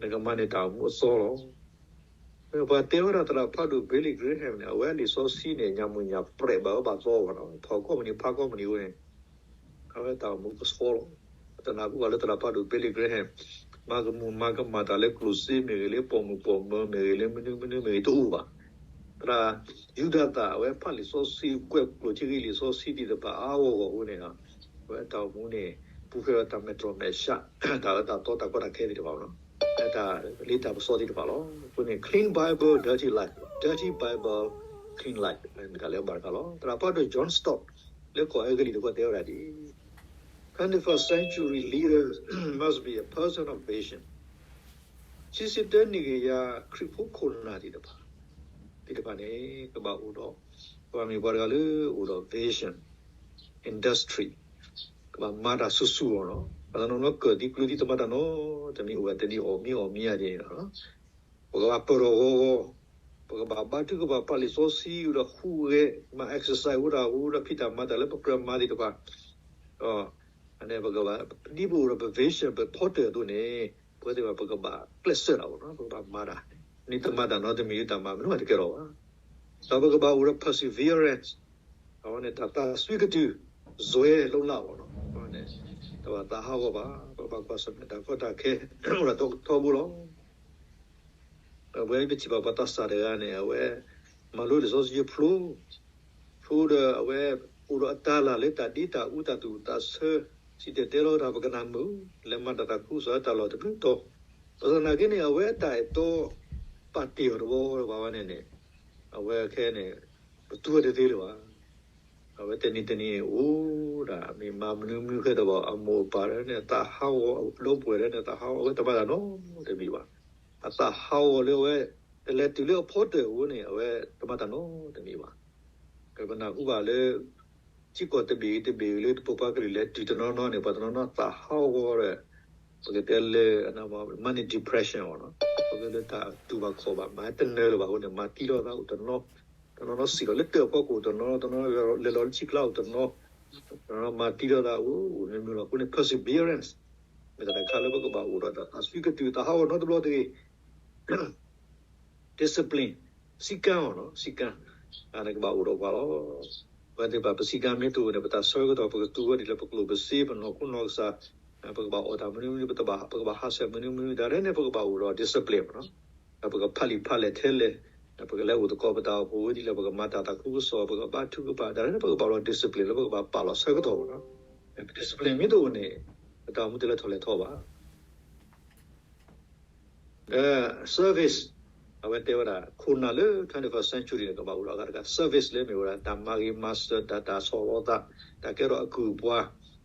နကမၤန့ၢ်တၢ်အိၣ်မူအသီလီၤ. ပှၤတဲဝဲဒၣ်သရၣ်ဖးဒိၣ် Billy Graham န့ၣ် အဝဲလံာ်စီဆှံန့ၣ် ညါမုၢ်ညါပြဲးဘၣ်အၢဘၣ်သီဘၣ်နီၤ, ဖီၣ်ကိးမုၢ်နံၤဖးကိးမုၢ်နံၤဝဲန့ၣ် အဝဲတၢ်အိၣ်မူကဆှီလီၤ. တနၢ်ဟူဘၣ်လၢသရၣ်ဖးဒိၣ် Billy Graham မၤကမူၣ်မၤကမၣ်တၢ်လၢကျိၣ်စ့မ့ၢ်ဂ့ၤ လၢပိာ်မုၣ်ပိာ်မၢၤမ့ၢ်ဂ့ၤ လၢမနုၤမနုၤမ့ၢ်ဂ့ၤ တအိၣ်ဘၣ်. သရၣ်ယူဒၤသၣ် အဝဲဖးလံာ်စီဆှံ ကွဲးကျိာ်ထံဂ့ၢ်လံာ်စီဆှံသ့ၣ်တဖၣ်အါဂီၢ်ဂီၢ်အဃိန့ၣ် အဝဲတၢ်အိၣ်မူန့ၣ် ပူၤဖျဲးဒီးတၢ်မဲာ်တြီမဲာ်ဆှး တၢ်အၢတၢ်သီတၢ်ကီတၢ်ခဲသ့ၣ်တဖၣ်လီၤ. တၢ်လ့တၢ်ပစီသ့ၣ်တဖၣ်လီၤ. အဃိန့ၣ် clean Bible, dirty life, dirty Bible, clean life မ့ၢ်တၢ်လၢအဘၣ်တခါလီၤ. သရၣ်ဖးဒိၣ် John Stott လၢကီၢ်အဲကလံးတခီတဲဝဲဒၣ်ဒ် twenty-first century leader must be a person of vision. ခံဆံတၢနံၣ်ကယၤခရံာ်ဖိခိၣ်နၢ်သ့ၣ်တဖၣ် သ့ၣ်တဖၣ်န့ၣ် ကဘၣ်အိၣ်ဒီး ကဘၣ်မ့ၢ်ပှၤတဂၤလၢအိၣ်ဒီး vision, industry, ကဘၣ်မၤတၢ်ဆူၣ်ဆူၣ်အီၤလီၤ. ပှၤတနီၤနီၤကၢၣ်သံကျၢၤသံ တမၤတၢ်နီတမံၤ အိၣ်ဝဲတနံၤအီၣ်မံအီၣ်မံအါဒ်န့ၣ်လီၤ. ပကဘၣ်ပၢၢ်ထီၣ်ဂီၤဂီၤ, ပကဘၣ်ဘါထုကဖၣ် ဖးလံာ်စီဆှံဒီးဟူးဂဲၤ မၤ exercise အိၣ်တၢ်ဟူဒီးဖံးတၢ်မၤတၢ်လၢပကြၢးမၤသ့ၣ်တဖၣ်, ဒီးပကဘၣ် ဒ်ပအိၣ်ဒီးပ vision ပဖီတၢၣ်အသိးန့ၣ် ပဝဲသ့ၣ်တဖၣ် ပကဘၣ်ကျဲးစၢးတၢ်ဘၣ်နီၤ, ပကဘၣ်မၤတၢ်, နတမၤတၢ်နီတမံၤ တၢ်မၤမနုၤမးတကဲထီၣ်ဘၣ်. ဒီးပကဘၣ်အိၣ်ဒီး perseverance, အဝဲန့ၣ် တၢ်သးစွံကတုၤ စွဲလိလၢအီၤလီၤ. တဘၣ်သးဟးဂီၤဘၣ်, ပဘၣ်ကွၢ်ဆၢၣ်မဲာ်တၢ်ကီတၢ်ခဲ အိၣ်ဒီးထီဘိလီၤ. အဝဲပထံၣ်ဘၣ်ပှၤသးစၢ်တဂၤန့ၣ် အဝဲ မၤလိလံာ်စီဆှံဖျိ ဖျိဒီးအဝဲ အိၣ်ဒီးအတၢ်လၢ်လၢတၢ်ဒ့တၢ်အူတၢ်သူၣ်သးဆၢ စံၣ်တဲၤတဲလီၤတၢ်ပကနၣ်မုာ် လဲၤမၤတၢ်သးခုကစီၣ်တၢ်လီၢ်တဘျုးတီၤ, ဘၣ်ဆၣ်သနာ်က့န့ၣ် အဝဲအတၢ်အဲၣ်တီ ပာ်တ့ၢ်အီၤတဘျီဘၣ်ဝဲန့ၣ်န့ၣ် အဝဲခဲန့ၣ် ပတူၢ်ဝဲတသ့လၢၤဘၣ်. အဝဲတနံၤတနံၤအိၣ်ဒၣ် မ့ၢ်မၤမနုၤမနုၤခဲတဘၣ် အမိၢ်အပၢ်ဒၣ်န့ၣ် အသးဟးဂီၤ ဒီပုၢ်ဝဲၢ်ဒၣ်န့ၣ် အသးဟးဂီၤ အဝဲတမၤတၢ်နီတမံၤဘၣ်. အသးဟးဂီၤလၢအဝဲ တလဲၤတုၤလၢအဖီတၢၣ်အဃိန့ၣ် အဝဲတမၤတၢ်နီတမံၤဘၣ်. ပနၢ်ဟူဘၣ်လၢ ထံကီၢ်တဘ့ၣ်တဘ့ၣ်လၢပပှၤကလုာ်လဲၤတုၤတနီၤနီၤန့ၣ် ပှၤတနီၤနီၤသးဟးဂီၤဒီး ပကတဲလၢ money depression အီၤနီၤ, ပကတဲလၢတၢ်တူၢ်ဘၣ်ခီၣ်ဘၣ် မၤတနၢၤလၢၤဘၣ်အဃိန့ၣ် မၤသံလိာ်သးအိၣ်တနီၤ, တနီၤနီၤစံၣ်လီၤလၢတၢၣ်ဖီခိၣ်တနီၤ, တနီၤလဲၤလီၤလၢထံကျါအိၣ်တနီၤ, တနီၤနီၤမၤသံလိာ်သးအိၣ်မ့ၢ်မ့ၢ်လီၤ. အဃိန့ၣ် perseverance မ့ၢ်တၢ်တခါလၢပကဘၣ်အိၣ်ဒီးတၢ်သးစွံကတုၤ သးဟးဂီၤနီတဘျီတဂ့ၤ discipline စည်းကမ်းအီၤနီၤ, စည်းကမ်း အန့ၣ်ကဘၣ်အိၣ်ဒီးပှၤလီၤ. ပဝဲသ့ၣ်တဖၣ် ပစည်းကမ်းမ့ၢ်တအိၣ်န့ၣ် ပတၢ်ဆၢကတီၢ် ပကတူၢ်ဝဲဒ်လဲၣ် ပကျိၣ်ပစ့ ပနီၢ်ခိနီၢ်ကစၢ်, ပကဘၣ်အီၣ်တၢ်မနုၤမနုၤ ပတဘၣ် ပကဘၣ်ဟးဆှဲးမနုၤမနုၤ တၢ်ရဲၣ်န့ၣ် ပကဘၣ်အိၣ်ဒီး discipline မ့ၢ်နီၤ. ဒီးပကဖးလံာ်ဖးလဲၢ်ထဲလဲၣ်, ပကလဲၤအိၣ်သကိးပတၢ်အိၣ်ဖှိၣ်ဝဲဒ်လဲၣ် ပကမၤတၢ်သးခုကစီၣ် ပကဘါထုကဖၣ် တၢ်ရဲၣ်န့ၣ် ပကဘၣ်အိၣ်ဒီး discipline လၢပကဘၣ်ပာ်လီၤဆၢကတီၢ်မ့ၢ်နီၤ. ပ discipline မ့ၢ်တအိၣ်န့ၣ် ပတၢ်အိၣ်မူတလဲၤထီၣ်လဲၤထီဘၣ်. ဒီး service အဝဲတဲဝဲဒၣ် ခိၣ်နၢ်လၢ twenty-first century န့ၣ် ကဘၣ်အိၣ်ဒီးအဂၤတဂၤ service လၢမ့ၢ်ဝဲဒၣ် တၢ်မၤဂ့ၤမၤစၢၤ တၢ်တၢ်ဆီၣ်လီၤသး တၢ်ကဲထီၣ်အကုၢ်အပှၤ,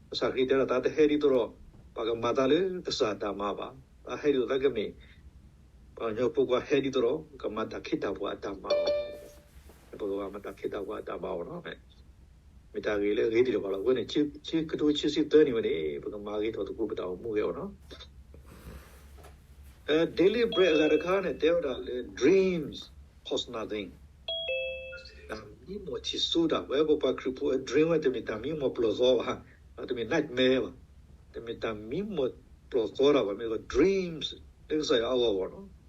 ကစၢ်ခရံာ်တဲဒၣ်သးတဟဲဒ်သိးဒီး ပှၤကမၤသးလၢကစၢ်အတၢ်မၤဘၣ်, သးဟဲဒ်သိးသးကမ့ၢ် ပှၤကညီဖိခွါဟဲဒ်သိးဒီး ကမၤတၢ်ခ့တၢ်ပှၤအတၢ်မၤလီၤ. ပကဘၣ်မၤတၢ်ခ့တၢ်ပှၤအတၢ်မၤအီၤနီၤ, မ့ၢ်တၢ်ဂ့ၤလၢအဂ့ၤသ့ၣ်တဖၣ်လီၤ. အဃိန့ၣ် ခံကထိခံဆံသၢနံၣ်ဝဲန့ၣ် ပကမၤဂ့ၤထီၣ်သကိးပတၢ်အိၣ်မူဂ့ၤအီၤနီၤ. ဒီး daily bread အဂၤတခါန့ၣ် တဲဝဲဒၣ်လၢ dreams cost nothing, တၢ်မံမီၢ်ထံၣ်စိတၢ် ပဝဲပပှၤခရံာ်ဖိအ dream ဝဲတမ့ၢ်တၢ်မံမီၢ်ပျီၢ်သီဘၣ်, တမ့ၢ် nightmare ဘၣ်, တမ့ၢ်တၢ်မံမီၢ်ပျီၢ်သီတၢ်ဘၣ်, မ့ၢ်က dreams လၢကစၢ်ယွၤအဂီၢ်ဂီၢ်နီၤ.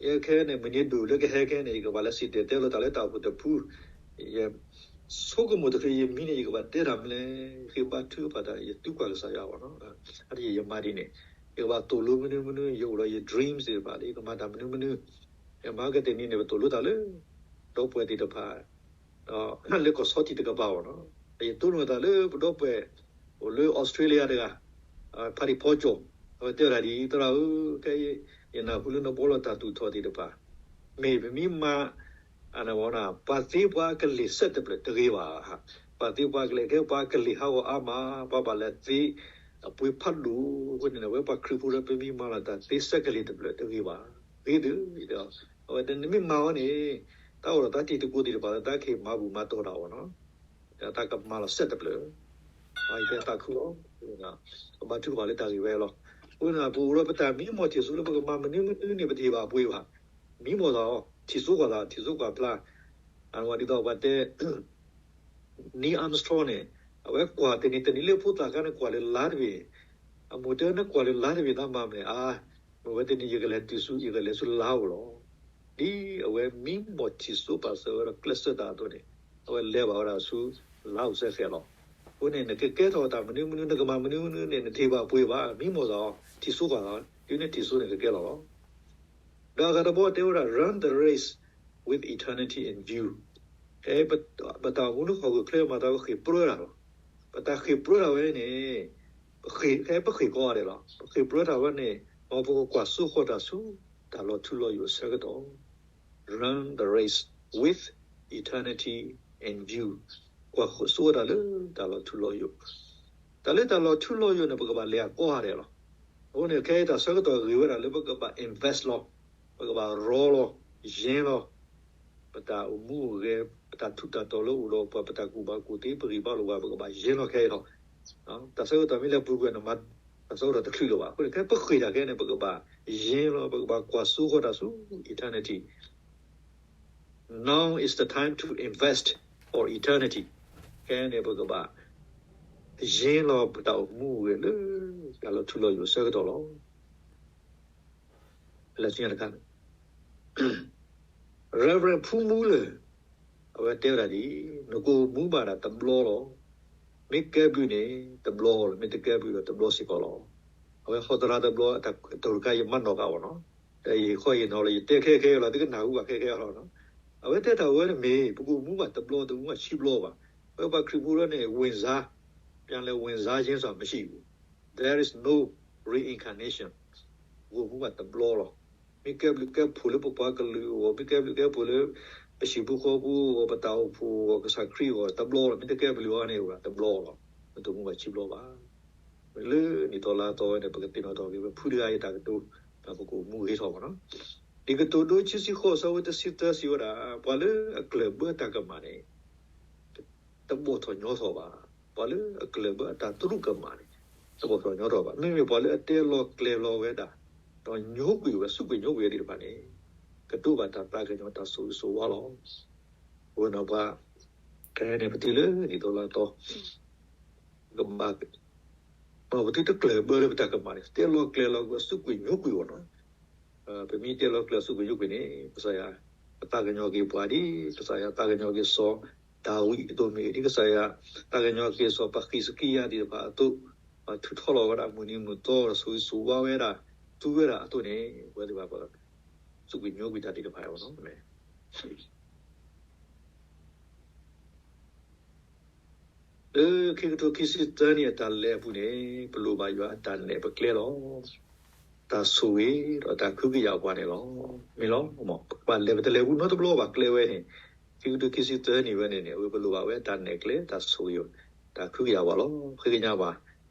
ယဲခဲန့ၣ် မုၢ်နံၤဒိၣ်လၢကဟဲခဲန့ၣ် ယကဘၣ်လဲၤစံၣ်တဲၤတဲလီၤတၢ်လၢတၢ်အိၣ်ဖှိၣ်တဖု, ယဆိကမိၣ်တချုးယမံန့ၣ် ယကဘၣ်တဲတၢ်မနုၤလဲၣ်, ယဃ့ဘါထုကဖၣ်တၢ် ယသံကွၢ်ကစၢ်ယွၤအဂီၢ်နီၤ. အါတက့ၢ်ယမၤဒ်န့ၣ် ယကဘၣ်သိၣ်လိမနုၤမနုၤ ယအိၣ်ဒီးယ dreams သ့ၣ်တဖၣ်လၢ ယကမၤတၢ်မနုၤမနုၤ, ယမၤကတၢၢ်န့ၣ်န့ၣ် ပသိၣ်လိတၢ်လၢ ဒီပုၢ်ဝဲၢ်သ့ၣ်တဖၣ် ဒီးလၢကီၢ်ဆီထံးတကပၤအဂီၢ်နီၤ. ယတိၢ်နီၣ်တၢ်လၢပဒီပုၢ်ဝဲၢ် အိၣ်လၢ Australia တဂၤ, ဖါတံၢ်ဖီကၠီၣ်, အဝဲတဲဝဲဒၣ်ဒ်အံၤ, သရၣ်ဧၢ, ခဲအံၤ ယနၢ်ဟူလၢနဘှီလီၤတၢ်သူၣ်ထီၣ်သ့ၣ်တဖၣ်, မ့ၢ်ပမ့ၢ်မၤ ပှၤသ့ပှၤကလ့ၢ်စဲးတဖျၢၣ်တဂ့ၤဘၣ်. ပှၤသ့ပှၤကလ့ၢ် ခဲပှၤကလ့ၢ်ဟးဂီၤအါမး, ပှၤဘၣ်လဲၤသ့အပှ့ၤဖးဒိၣ်အဃိန့ၣ် အဝဲပှၤခရံာ်ဖိဒီး ပမ့ၢ်မၤလီၤတၢ်သ့စဲးကလ့ၢ်တဖျၢၣ်တဂ့ၤဘၣ်. ဂ့ၤဒုးဒီး အဝဲတဲ နမ့ၢ်မၤအီၤန့ၣ် တၢ်အိၣ်ဒီးတၢ်တံၤသကိးသ့ၣ်တဖၣ်လၢတၢ်က့ၤမၤဘူၣ်မၤတီၢ်တၢ်အီၤနီၤ, တၢ်ကမၤလီၤစဲးတဖျၢၣ်, ယတဲသးခုလီၤ, ကဘါထုကဖၣ်လၢတၢ်ဂ့ၢ်ဝဲလီၤ. အဃိန့ၣ် ပအိၣ်ဒီးပတၢ်မံမီၢ်ထံၣ်စိလၢပကမၤမနုၤမနုၤန့ၣ် ပတဟ့ၣ်ဘၣ်ပှ့ၤဘၣ်. မံမီၢ်သးအီၤ, ထံၣ်စိကွၢ်သး, ထံၣ်စိကွၢ်ဖျါ, အဝဲဒ်သိးပှၤတဲ Neil Armstrong န့ၣ် အဝဲကွၢ်တနံၤတနံၤလၢဖိသၣ်ခါန့ၣ် ကွၢ်လၢလါတဘ့ၣ်, အမိၢ်တဲ နကွၢ်လၢလါတဘ့ၣ် တၢ်မၤမနုၤလဲၣ်. အါ, မ့ၢ်ဝဲတနံၤ ယကလဲၤတုၤဆူ ယကလဲၤဆူလါဧိၤလီၤ. ဒ်အဝဲမံမီၢ်ထံၣ်စိပာ်စၢၤဝဲဒီးကျဲးစၢးတၢ်အသိးန့ၣ် အဝဲလဲၤဘၣ်ဝဲဒၣ်ဆူလါဧိၤစဲဃဲးလီၤ. အဃိန့ၣ် နကကဲထီၣ်တၢ်မနုၤမနုၤ နကမၤမနုၤမနုၤန့ၣ် နတဟ့ၣ်ဘၣ်ပှ့ၤဘၣ်, မံမီၢ်သးအီၤ, ထံၣ်စိကွၢ်သး, တုၤန့ၣ်ထံၣ်စိန့ၣ်ကကဲလီၤလီၤ. ဒီးအဂၤတဘီတဲဝဲဒၣ် run the race with eternity in view. ပတၢ်အိၣ်မူလၢဟီၣ်ခိၣ်ချၢမၤသး ပဃ့ၢ်ပြၢတၢ်လီၤ. ပတၢ်ဃ့ၢ်ပြၢတၢ်ဝဲန့ၣ် ပဃ့ၢ်, ပဃ့ၢ်ကိးဂၤဒဲးလီၤ. ပဃ့ၢ်ပြၢတၢ်ဝဲန့ၣ် မ်ပကကွၢ်စိဃီၤတၢ်ဆူ တၢ်လီၤထူလီၤယိာ်အဆၢကတီၢ် Run the race with eternity in view. ကွၢ်စိဃီၤတၢ်လၢတၢ်လီၤထူလီၤယိာ်, တၢ်လၢတၢ်လီၤထူလီၤယိာ်န့ၣ် ပကဘၣ်လဲၤအကိးဂၤဒဲးလီၤ. အဃိန့ၣ် ခဲအံၤတၢ်ဆၢကတီၢ်ဂ့ၤဝဲဒၣ်လၢပကဘၣ် invest လီၤ, ပကဘၣ်ရီလီၤ, ယဲလီၤ ပတၢ်အိၣ်မူအိၣ်ဂဲၤ, ပတၢ်ထူးတၢ်တီၤလၢအိၣ်ဒီးပှၤ, ပတၢ်ကူၣ်ဘၣ်ကူၣ်သ့, ပဂံၢ်ဘါလိာ်ပှၤ, ပကဘၣ်ယဲလီၤခဲအံၤလီၤ. တၢ်ဆၢကတီၢ်မ့ၢ်လဲၤပူၤကွံာ်န့ၣ် မၤတၢ်ဆၢကတီၢ်တချုးလၢၤဘၣ်. အဃိန့ၣ် ခဲပဃ့ၢ်တၢ်ခဲန့ၣ် ပကဘၣ်ယဲလီၤ, ပကဘၣ်ကွၢ်စိဃီၤတၢ်ဆူ eternity. Now is the time to invest for eternity. ခဲအံၤန့ၣ် ပကဘၣ်ယဲလီၤပတၢ်အိၣ်မူအိၣ်ဂဲၤလၢ တၢ်လီၤထူလီၤယိာ်အဆၢကတီၢ်လီၤ. လၢတခါန့ၣ် Reverend ဖူမူလၢာ် အဝဲတဲဝဲဒၣ်ဒ်အံၤ, နကအိၣ်မူဘၣ်ဒၣ်တဘျီလီၤ. မ့ၢ်ကဲဘျုးန့ၣ် တဘျီလီၤ, မ့ၢ်တကဲဘျုးဒီးတဘျီစ့ၢ်ကီးလီၤ. အဝဲဟီသရၣ်တဘျီ တၢ်ကတိၤတခါ ယမၤနီၣ်ဃာ်အီၤနီၤ, ယဟီယနီၤလၢယတဲခဲခဲလီၤ, သုကနၢ်ဟူဘၣ်ခဲခဲလီၤနီၤ. အဝဲတဲတၢ်ဝဲန့ၣ်မ့ၢ် ပကအိၣ်မူဘၣ်တဘျီ တမူဘၣ်ဆံဘျီဘၣ်. အဝဲပှၤခရံာ်ဖိလၢန့ၣ် ဝင်စား, ပြန်လည်ဝင်စားခြင်းဆိုတာမရှိဘူး. There is no reincarnation. ပကအိၣ်မူဘၣ်တဘျီလီၤ. မ့ၢ်ကဲဘျုးကဲဖှိၣ်လၢပပှၤကလုာ်အဂီၢ်, မ့ၢ်ကဲဘျုးကဲဖှိၣ်လၢ ပဟံၣ်ဖိဃီဖိအဂီၢ်, ပတၢ်အိၣ်ဖှိၣ်အဂီၢ်, ကစၢ်ခရံာ်အဂီၢ် တဘျီလီၤ. မ့ၢ်တကဲဘျုးအီၤန့ၣ် တဘျီလီၤ. မ့ၢ်တအိၣ်မူဘၣ်ဆံဘျီဘၣ်. လၢနံၣ်သီလါသီဝဲန့ၣ် ပကသ့ၣ်နီၣ်ထီၣ်က့ၤ ပဖုတဂၤအံၤတၢ်ကတိၤ, ဒီးပကအိၣ်မူဂ့ၤထီၣ်မးနီၤ. လံာ်ကတိၤဒိ ခံဆံဃိး အဆၢဖိတဆံသၢ စံးဝဲဒၣ်, ပှၤလၢအကျၢၢ်ဘၢတၢ်ကမၣ်န့ၣ် တဘီၣ်ထီၣ်ညီထီၣ်ဘၣ်. ပှၤလၢအကျၢၢ်ဘၢအတၢ်သရူးကမၣ်န့ၣ် တဘီၣ်ထီၣ်ညီထီၣ်ဘၣ်. မ့မ့ၢ်ပှၤလၢအတဲလီၤကျဲၤလီၤဝဲဒၣ် ဒီးညိကွံာ်ဝဲ စူးကွံာ်ညိကွံာ်ဝဲသ့ၣ်တဖၣ်န့ၣ် ကတိၤဘၣ်တၢ်သးကညီၤတၢ်ဆိၣ်ဂ့ၤဆိၣ်ဝါလီၤ. အဃိန့ၣ်ပှၤ ခဲအံၤန့ၣ် ပတုၤလၢနံၣ်သီလါသီ ကဘၣ် ပတုၤတကျၢၢ်ဘၢလၢပတၢ်ကမၣ်န့ၣ် တဲလီၤကျဲၤလီၤကွံာ် စူးကွံာ်ညိကွံာ်အီၤနီၤ. ပမ့ၢ်တဲလီၤကျဲၤစူးကွံာ်ညိကွံာ်န့ၣ် ကစၢ်ယွၤ အသးကညီၤက့ၤပှၤဒ် ကစၢ်ယွၤသးကညီၤက့ၤစီၤဒၤဝံးအသိးမ့ၢ်ဂ့ၤ, ဒ်ကစၢ်ယွၤသးကညီၤက့ၤစီၤပၤဃံးစကံယၤသ့ၣ်တဖၣ်အသိး, ပှၤထုးထီၣ်လီၤဝဲဒၣ်မုၢ်နံၤမုၢ်သီ ဒီးဆိၣ်ဂ့ၤဆိၣ်ဝါဝဲဒၣ် သူဝဲဒၣ်အသိးန့ၣ် ပဝဲသ့ၣ်တဖၣ် စူးကွံာ်ညိကွံာ်တၢ်သ့ၣ်တဖၣ်အံၤန့ၣ် လၢခံကထိခံဆံသၢနံၣ်အတၢ်လဲၤအပူၤန့ၣ် ပလိၣ်ဘၣ်ယွၤအတၢ်နဲၣ်ပကျဲလီၤ. တၢ်ဆိၣ်ဂ့ၤဒီးတၢ်ကဟုကယာ်ပှၤန့ၣ်လီၤ. မ့ၢ်လီၤ, ပကဘၣ်လဲၤ ပတလဲၤဘူးနီတဘျီဘၣ်ကျဲဝဲန့ၣ်, ခံကထိခံဆံသၢနံၣ်ဝဲန့ၣ်န့ၣ် အဝဲပလိၣ်ဘၣ်ဝဲတၢ်နဲၣ်ကျဲ တၢ်ဆိၣ်ဂ့ၤ တၢ်ကဟုကယာ်ပှၤလီၤ. ဃ့ကညးဘၣ်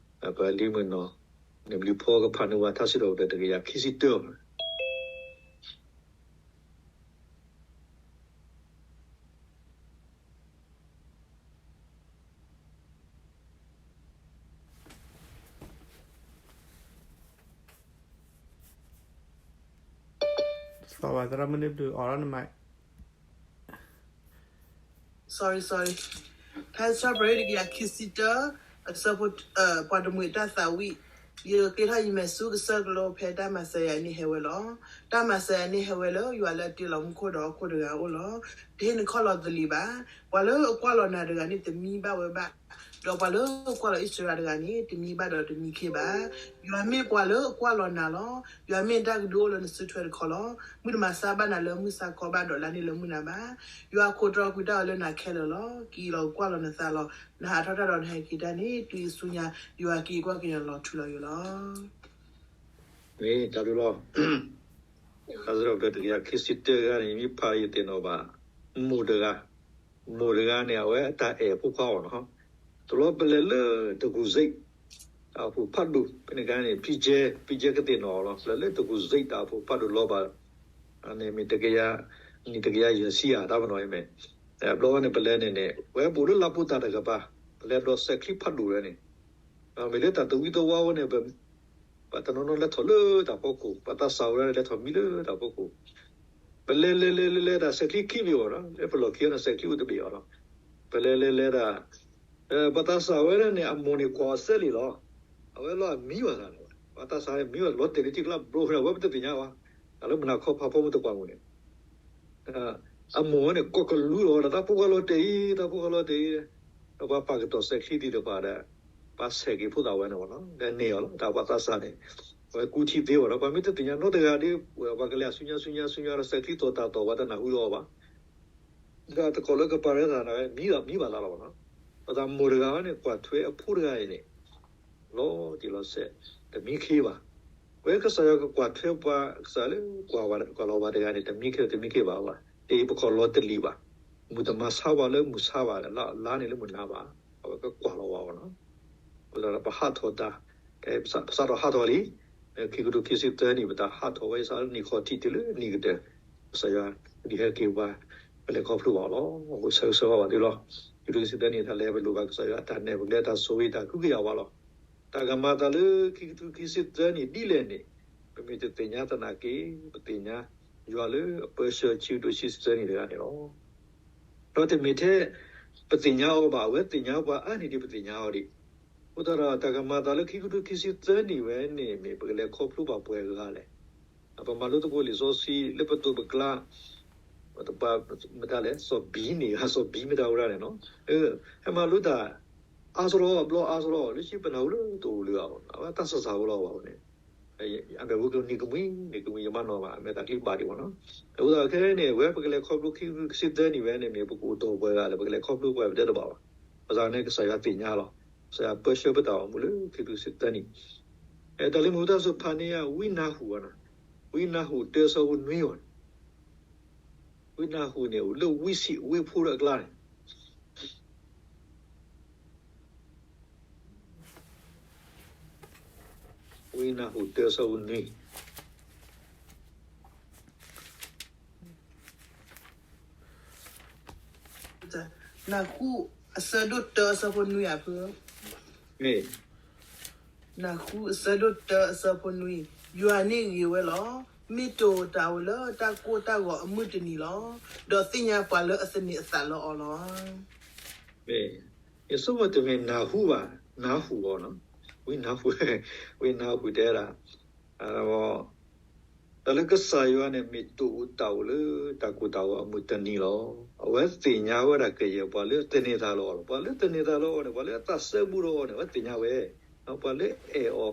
ပလံၤမုၢ်နီၤ နဘျုးဖီကဖးန့ၢ်ဝဲထါစံးထီၣ်ပတြၢၤတကယၤခံဆံတၢ သီဘၣ်သရၣ်မုၣ်န့ၣ်ဘျုးအီၤရၣ်နမး sorry sorry ထါစံးထီၣ်ပတြၢၤတကယၤခံဆံတၢ အဆၢဖိ ပှၤတမှံၤတၢ်သးဝံၣ်, ယက့ၤထီၣ်ယမဲာ်ဆူကစၢၢ်ကလိဖဲတၢ်မၤစၢၤယၤန့ၣ်ဟဲဝဲလီၤ. တၢ်မၤစၢၤယၤန့ၣ်ဟဲဝဲလၢယွၤလၢအတ့လီၤမူခိၣ်ဒီးဟီၣ်ခိၣ်တဂၤအအိၣ်လီၤ. တဟ့ၣ်နခီၣ်လီၤသလံးဘၣ်. ပှၤလၢအကွၢ်လီၤနၤတဂၤန့ၣ် တမံဘၣ်ဝဲဘၣ်. ဒီးပှၤလၢကွၢ်လီၤအံၣ်စရ့လးတဂၤန့ၣ် တမံဘၣ်ဒီးတမံခ့ဘၣ်. ယွၤမ့ၢ်ပှၤလၢကွၢ်လီၤနၤလီၤ. ယွၤမ့ၢ်တၢ်ကဒုအိၣ်လၢနစုထွဲတခီလီၤ. မုၢ်တမၤဆါဘၣ်နၤလၢမုၢ်ဆါခီဘၣ်ဒီးလါန့ၣ်လၢမုၢ်နၤဘၣ်. ယွၤခိးတြီကွံာ်တၢ်အၢလၢနၤခဲလၢာ်လီၤ. က့ၤလီၤကွၢ်လီၤနသးလီၤ. နဟးထီၣ်တၢ်ဒီးနဟဲက့ၤတၢ်န့ၣ် တုၤအံၤဆူညါ ယွၤက့ၤကွၢ်က့ၤနၤလီၤထူလီၤယိာ်လီၤ. မ့ၢ်တၢ်ဒုလီၤ. တကယၤခံဆံတၢဂၤန့ၣ် မ့ၢ်ဖးယသ့ၣ်နီၣ်ဘၣ် မိၢ်တဂၤ, မိၢ်တဂၤန့ၣ် အဝဲအတၢ်အဲၣ်အဖိခွါအီၤနီၤ, တလီၤပလဲၤလၢတကူၣ်စ့း တၢ်အိၣ်ဖှိၣ်ဖးဒိၣ် ဖဲန့ၣ်အခါန့ၣ် ဖံကဲ ဖံကဲကသ့ၣ်နီၣ်အီၤလီၤ. ပလဲၤလၢတကူၣ်စ့း တၢ်အိၣ်ဖှိၣ်ဖးဒိၣ်လီၤဘၣ် န့ၣ်မ့ၢ်တကယၤ, နံၣ်တကယၤယဲၢ်ဆံဧါ တၢ်ပနီၣ်အံၤမ့ၢ်, ဘျီဝဲန့ၣ် ပလဲၤန့ၣ်န့ၣ် ဝဲပအိၣ်လၢလါပူၤတၢ်တကပၤ, ပလဲၤဒီးစဲးချံဖးဒိၣ်ဝဲန့ၣ် မ့ၢ်လၢတၢ်သဝံသဝါဝဲန့ၣ် ပှၤတနီၤနီၤလဲၤထီၣ်လၢတၢ်ဖီခိၣ်, ပှၤသးစၢ်ဝဲဒၣ်လဲၤထီၣ်မံလၢတၢ်ဖီခိၣ်, ပလဲၤလဲၤလဲၤလဲၤလဲၤတၢ်စဲးချံခံဘ့ၣ်အီၤနီၤ, လၢပလီၢ်ခံအီၤန့ၣ် စဲးချံအိၣ်တဘ့ၣ်အီၤလီၤ. ပလဲၤလဲၤလဲၤတၢ်, ပှၤသးစၢ်ဝဲဒၣ်န့ၣ် အမိၢ်န့ၣ်ကွၢ်အီၤစဲးလံလီၤ. အဝဲလီၤအမံဘၣ်သးန့ၣ်, ပှၤသးစၢ်န့ၣ်မံဘၣ်လီၤတဲာ်လၢထံကျါဘျီဝဲဒၣ် အဝဲပတသ့ၣ်ညါဘၣ်, တၢ်လၢမုၢ်နၤခီဖးဖီမုၢ်တကွၢ်မုၢ်န့ၣ် အမိၢ်ဝဲန့ၣ် ကိးကလူးလီၤဒီး တၢ်ဖိခွါလီၤတဲာ်အံၤ, တၢ်ဖိခွါလီၤတဲာ်အံၤ, ဒီးပှၤပာ်ကတီၢ်စဲးချံသ့ၣ်တဖၣ်ဒီး ပှၤဆဲးက့ၤဖိသၣ်ဝဲန့ၣ်လီၤ. ဒီးန့ၢ်အီၤလီၤ တၢ်ပှၤသးစၢ်န့ၣ်, အဝဲကူထံသ့အီၤဒီး ပှၤမ့ၢ်တသ့ၣ်ညါနီတဂၤဒီး ပှၤကလဲၤအဆူညါဆူညါဆူညါဒီး စဲးချံသီၣ်တၢ်သီၣ် ပှၤတနၢ်ဟူလီၤအီၤဘၣ်. ဒီးတကိးလၢကပၤရဲသးန့ၣ် မံဘၣ်မံဘၣ်သးလီၤဘၣ်နီၤ. ပသးမိၢ်တဂၤဝဲန့ၣ် ကွၢ်ထွဲအဖိတဂၤအံၤန့ၣ် လီၤတံၢ်လီၤဆဲး, တမံခ့ဘၣ်. ဝဲကစၢ်ယွၤကကွၢ်ထွဲပှၤ ကစၢ်လၢကွၢ်ဝဲ ကွၢ်လီၤဝဲတဂၤန့ၣ် တမံခ့ တမံခ့ဘၣ်ဘၣ်. တအံၤပခီၣ်လီၤတလံာ်ဘၣ်, မုၢ်တမၤဆါဝဲလၢမုၢ်ဆါဘၣ်, လါန့ၣ်လၢမုၢ်နၤဘၣ်, အဝဲကကွၢ်လီၤဝဲအီၤနီၤ. အဃိသတးဒီးပဟးထီၣ်တၢ်, ပစးထီၣ်ဟးထီၣ်လံ, ခံကထိခံဆံသၢနံၣ် ပတၢ်ဟးထီၣ်ဝဲစးလၢနံၣ်ခီၣ်ထံးတုၤလၢနံၣ်ကတၢၢ်, ကစၢ်ယွၤဒုးဟဲက့ၤပှၤ, ပလဲၤခီဖျိဘၣ်အီၤလီၤ. အဃိဆၢဂ့ၤဆၢဝါဘၣ်သုလီၤ. ခံကထိခံဆံသၢနံၣ် တၢ်လဲၤပလိာ်ဘၣ်ကစၢ်ယွၤအတၢ်နဲၣ်ပကလဲၤတၢ်ဆိၣ်ဂ့ၤတၢ်ကဟုကယာ်ဝဲလီၤ. တၢ်ကမၤအသးလၢခံကထိခံဆံသၢနံၣ်ဒ်လဲၣ်န့ၣ်, ပမ့ၢ်တသ့ၣ်ညါသနာ်က့ ပသ့ၣ်ညါယွၤလၢအပၢဆှၢ ခံကထိခံဆံသၢနံၣ်တဂၤန့ၣ်လီၤ. ဒီးတမ့ၢ်ထဲပသ့ၣ်ညါအီၤဘၣ်, အဝဲသ့ၣ်ညါပှၤအါန့ၢ်ဒံးပသ့ၣ်ညါအီၤဒံး. အဃိသတးဒီး တၢ်ကမၤအသးလၢခံကထိခံဆံသၢနံၣ်ဝဲန့ၣ် မ့ၢ်ပကလဲၤခီဖျိဘၣ်ပှဲၤဂၤလဲၣ်. ပမၤလိသကိးလံာ်စီဆှံလၢပသိးပကျါ, မတၤလဲၣ်, စီၤဘံန့ၣ်, စီၤဘံမ့ၢ်တၢ်ဝဲဒၣ်န့ၣ်နီၤ, ဟဲမၤလိတၢ် အါစရီ, ဘျီအါစရီ, လၢခံပနၢ်ဟူလၢတအိၣ်လၢၤဘၣ်, အဝဲတၢ်စၢ်စၢ်ဝဲလီၤဘၣ်န့ၣ်, အမဲာ်ဝဲကနံၤကမှံ, နံၤကမှံယမၤနီၣ်ဘၣ်, အမဲာ်သးချံဘၣ်ဒံးဘၣ်နီၤ. အဃိသတးခဲအံၤန့ၣ် ဝဲပကလဲၤခီဖျိခံကထိခံဆံသၢနံၣ်ဝဲန့ၣ် မ့ၢ်ပကအိၣ်ဒီးပှဲၤဂၤလဲၣ်, ပကလဲၤခီဖျိပှဲၤဂၤ ပတဲတဘၣ်ဘၣ်. ဘၣ်ဆၣ်န့ၣ် ကစၢ်ယွၤသ့ၣ်ညါလီၤ. ကစၢ်ယွၤပၢဆှၢပတၢ်အိၣ်မူလၢခံကထိခံဆံသၢနံၣ်. တၢ်လံၤမုၢ်တၢ်စူၤဖးန့ၢ်ယၤ ဝံနၤဟူၣ်, ဝံနၤဟူၣ်တၢအဆၢဖိနွံအီၤန့ၣ်, ဝံနၤဟူၣ်န့ၣ် အိၣ်လၢဝံဆံးဝ့ၢ်ဖိဒီးအကျါန့ၣ် ဝံနၤဟူၣ်တၢအဆၢဖိနွံ, နၤဟူၣ်အဆၢဒိၣ်တၢအဆၢဖိနွံဧါဖု, မ့ၢ် နၤဟူၣ်အဆၢဒိၣ်တၢအဆၢဖိနွံ, ယွၤန့ၣ်ဂ့ၤဝဲလီၤ. မ့ၢ်တိာ်တၢ်ဝဲလၢတၢ်ကိၢ်တၢ်ဂီၤအမုၢ်တနံၤလီၤ. ဒီးသ့ၣ်ညါပှၤလၢအသန့ၤအသးလၢအီၤလီၤ. မ့ၢ် ယဆိကမိၣ်တမ့ၢ်နၤဟူၣ်ဘၣ်, နၤဟူၣ်အီၤနီၤ, ဝံနၤဟူၣ်, ဝံနၤဟူၣ်တဲဒၣ် တၢ်လၢကစၢ်ယွၤန့ၣ် မ့ၢ်တိာ်တၢ်ဝဲလၢတၢ်ကိၢ်တၢ်ဂီၤအမုၢ်တနံၤလီၤ. အဝဲသ့ၣ်ညါဝဲဒၣ်ကယဲၢ်ပှၤလၢသန့ၤသးလၢအီၤလီၤ. ပှၤလၢသန့ၤသးလၢအီၤန့ၣ် ပှၤလၢအသးစဲဘူးဒီးအီၤန့ၣ် အဝဲသ့ၣ်ညါဝဲ, ပှၤလၢအဲၣ်အီၤ,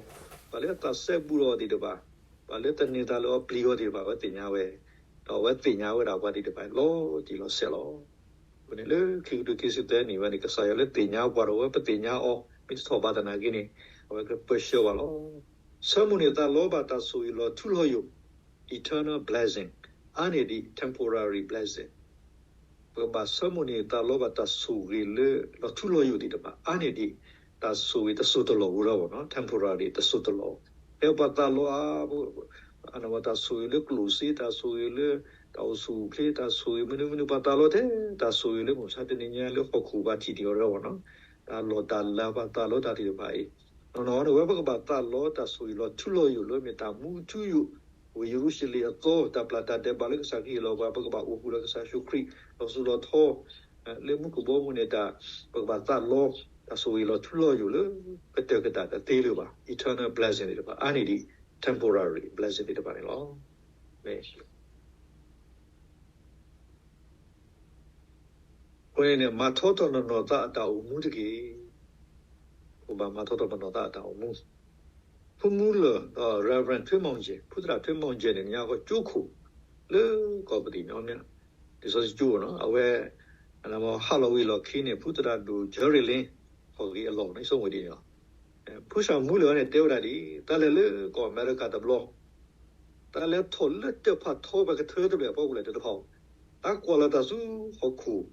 ပှၤလၢအသးစဲဘူးဒီးအီၤသ့ၣ်တဖၣ်, ပှၤလၢသန့ၤသးလၢအီၤပျံၤအီၤသ့ၣ်တဖၣ် အဝဲသ့ၣ်ညါဝဲ, ဒီးအဝဲသ့ၣ်ညါဝဲဒၣ်ပှၤသ့ၣ်တဖၣ်လီၤတံၢ်လီၤဆဲးလီၤ. အဃိန့ၣ်လၢခံကထိခံဆံသၢနံၣ်ဝဲန့ၣ် ကစၢ်ယွၤလၢသ့ၣ်ညါပှၤဒီးဝဲပသ့ၣ်ညါအီၤ မ့ၢ်တထီၣ်ဘးသနာ်က့န့ၣ် အဝဲကပၢဆှၢပှၤလီၤ. ဆၢမုၢ်န့ၢ်သးလီဘၣ်တၢ်ဆိၣ်ဂ့ၤလီၤထူလီၤယိာ် eternal blessing, အါန့ၢ်ဒံး temporary blessing. ပကဘၣ်ဆၢမုၢ်န့ၢ်သးလီဘၣ်တၢ်ဆိၣ်ဂ့ၤလၢလီၤထူလီၤယိာ်သ့ၣ်တဖၣ် အါန့ၢ်ဒံး တၢ်ဆိၣ်ဂ့ၤတစိၢ်တလီၢ်ဝဲဒၣ်ဘၣ်နီၤ, temporary တစိၢ်တလီၢ်. ဖဲပှၤသးလီအါ တၢ်ဆိၣ်ဂ့ၤလၢကျိၣ်စ့, တၢ်ဆိၣ်ဂ့ၤလၢတၢ်အိၣ်ဆူၣ်အိၣ်ချ့, တၢ်ဆိၣ်ဂ့ၤမနုၤမနုၤ ပှၤသးလီထဲ, တၢ်ဆိၣ်ဂ့ၤလၢမုၢ်မဆါတနံၤညါလၢဟီၣ်ခိၣ်ဘၣ်ထံၣ်ဒံးအီၤတဂၤဘၣ်နီၤ, တၢ်လီၢ်တၢ်လၤပှၤသးလီတၢ်သ့ၣ်တဖၣ်အံၤ, နီၢ်နီၢ်န့ၣ် ဝဲပကဘၣ်သးလီတၢ်ဆိၣ်ဂ့ၤလီၤထူလီၤယိာ်လၢမ့ၢ်တၢ်မူထူယိာ်, ဝ့ၢ်ယရူၤၡလ့ၣ်အသီ တၢ်ပျၢ်တၢ်ဒဲးဘးလၢကစၢ်ခရံာ်ဟ့ၣ်လီၤပှၤ, ပကဘၣ်အိၣ်ဃုာ်ဒီးကစၢ်ယ့ၣ်ၡူးခရံာ် လီၤစိၤလီၤထီ လၢမူခိၣ်ဘီမုၢ်န့ၣ်တၢ်, ပကဘၣ်သးလီ တၢ်ဆိၣ်ဂ့ၤလီၤထူလီၤယိာ်လၢ ကတၢၢ်ကတၢၢ်တသ့လၢၤဘၣ်, eternal blessing သ့ၣ်တဖၣ် အါန့ၢ်ဒံး temporary blessing သ့ၣ်တဖၣ်န့ၣ်လီၤ. အဃိန့ၣ်န့ၣ် မၤထီထီၣ်နီၢ်နီၢ်သးအတၢ်အိၣ်မူတက့ၢ်. ပဘၣ်မၤထီထီၣ်ပနီၢ်သးအတၢ်အိၣ်မူ. ဖုမူလၢာ် ဒီး Reverend ထွံမီၣ်ကၠဲၣ် ဖုသရၣ်ထွံမီၣ်ကၠဲၣ်န့ၣ် ညါဃီကၠိခိၣ် လၢကီၢ်ပသံၣ်မီၣ်မၠး လံာ်စီဆှံကၠိနီၤ အဝဲ ဟးလီၤဝံၤလီၢ်ခံန့ၣ် ဖုသရၣ်ဒိၣ် Jerry Lin ဟီၣ်ဂ့ၤအလီၢ်န့ၣ် ဆိကမိၣ်ဒ်န့ၣ်လီၤ. ဖုၣ်စၣ်မူလၢာ်န့ၣ် တဲဝဲဒၣ်ဒ်အံၤ, တၢ်လဲၤလၢကီၢ်အမဲရကၤတဘျီ တၢ်လဲၤထီၣ်လၢတၢ်ဖးထီပှၤကထၢတဘျဲၣ်အဖီခိၣ်လဲၣ်တဖၣ်, တၢ်ကွၢ်လီၤတၢ်ဆူဟီၣ်ခိၣ်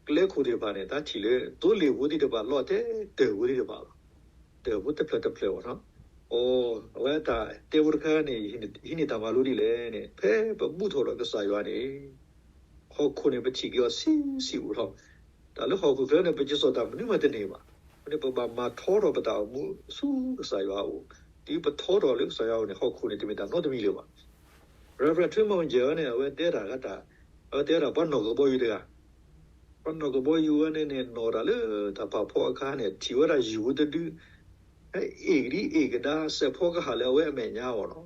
ကျဲခိၣ်သ့ၣ်တဖၣ်န့ၣ် တၢ်ထံၣ်လၢ သိလ့ၣ်ဖိသ့ၣ်တဖၣ်လီၤထဲတၢၢ်ဖိသ့ၣ်တဖၣ်လီၤ. တၢၢ်ဖိတဖျၢၣ်တဖျၢၣ်ဘၣ်နီၤ. အဝဲတၢ်တဲဖိတခါန့ၣ် ဟံးန့ၢ်တၢ်မၤလိဒ်လဲၣ်န့ၣ် ဖဲပဘူၣ်ထီၣ်ဒီးကစၢ်ယွၤန့ၣ် ဟီၣ်ခိၣ်န့ၣ် ပထံၣ်က့ၤအီၤဆံးဆံးအိၣ်ထီၣ်, တၢ်လၢဟီၣ်ခိၣ်ချၢန့ၣ် ပကစီၣ်တၢ်မနုၤမးတန့ၢ်ဘၣ်. အဃိန့ၣ် ပဘၣ်မၤထီထီၣ်ပတၢ်အိၣ်မူဆူကစၢ်ယွၤအအိၣ်, တုၤပထီထီၣ်လၢကစၢ်ယွၤအအိၣ်န့ၣ် ဟီၣ်ခိၣ်န့ၣ် တမ့ၢ်တၢ်နီတမံၤလၢၤဘၣ်. Reverend ထွံမီၣ်ကၠဲၣ်န့ၣ် အဝဲတဲတၢ်ဂၤတၢ်, အဝဲတဲဝဲဒၣ်ပှၤနီၣ်ကဘီယူၤတဂၤ ပှၤနီၣ်ကဘီယူၤဝဲန့ၣ်န့ၣ် နီၣ်တၢ်လၢတၢ်ဖးဖီအခါန့ၣ် ထံၣ်ဝဲဒၣ်ယုၢ်ဖိတဒု ဟဲအ့ၣ်ကဒံအ့ၣ်ကဒါ စဲးဖီကဟၣ်လၢအဝဲအမဲာ်ညါအီၤနီၤ.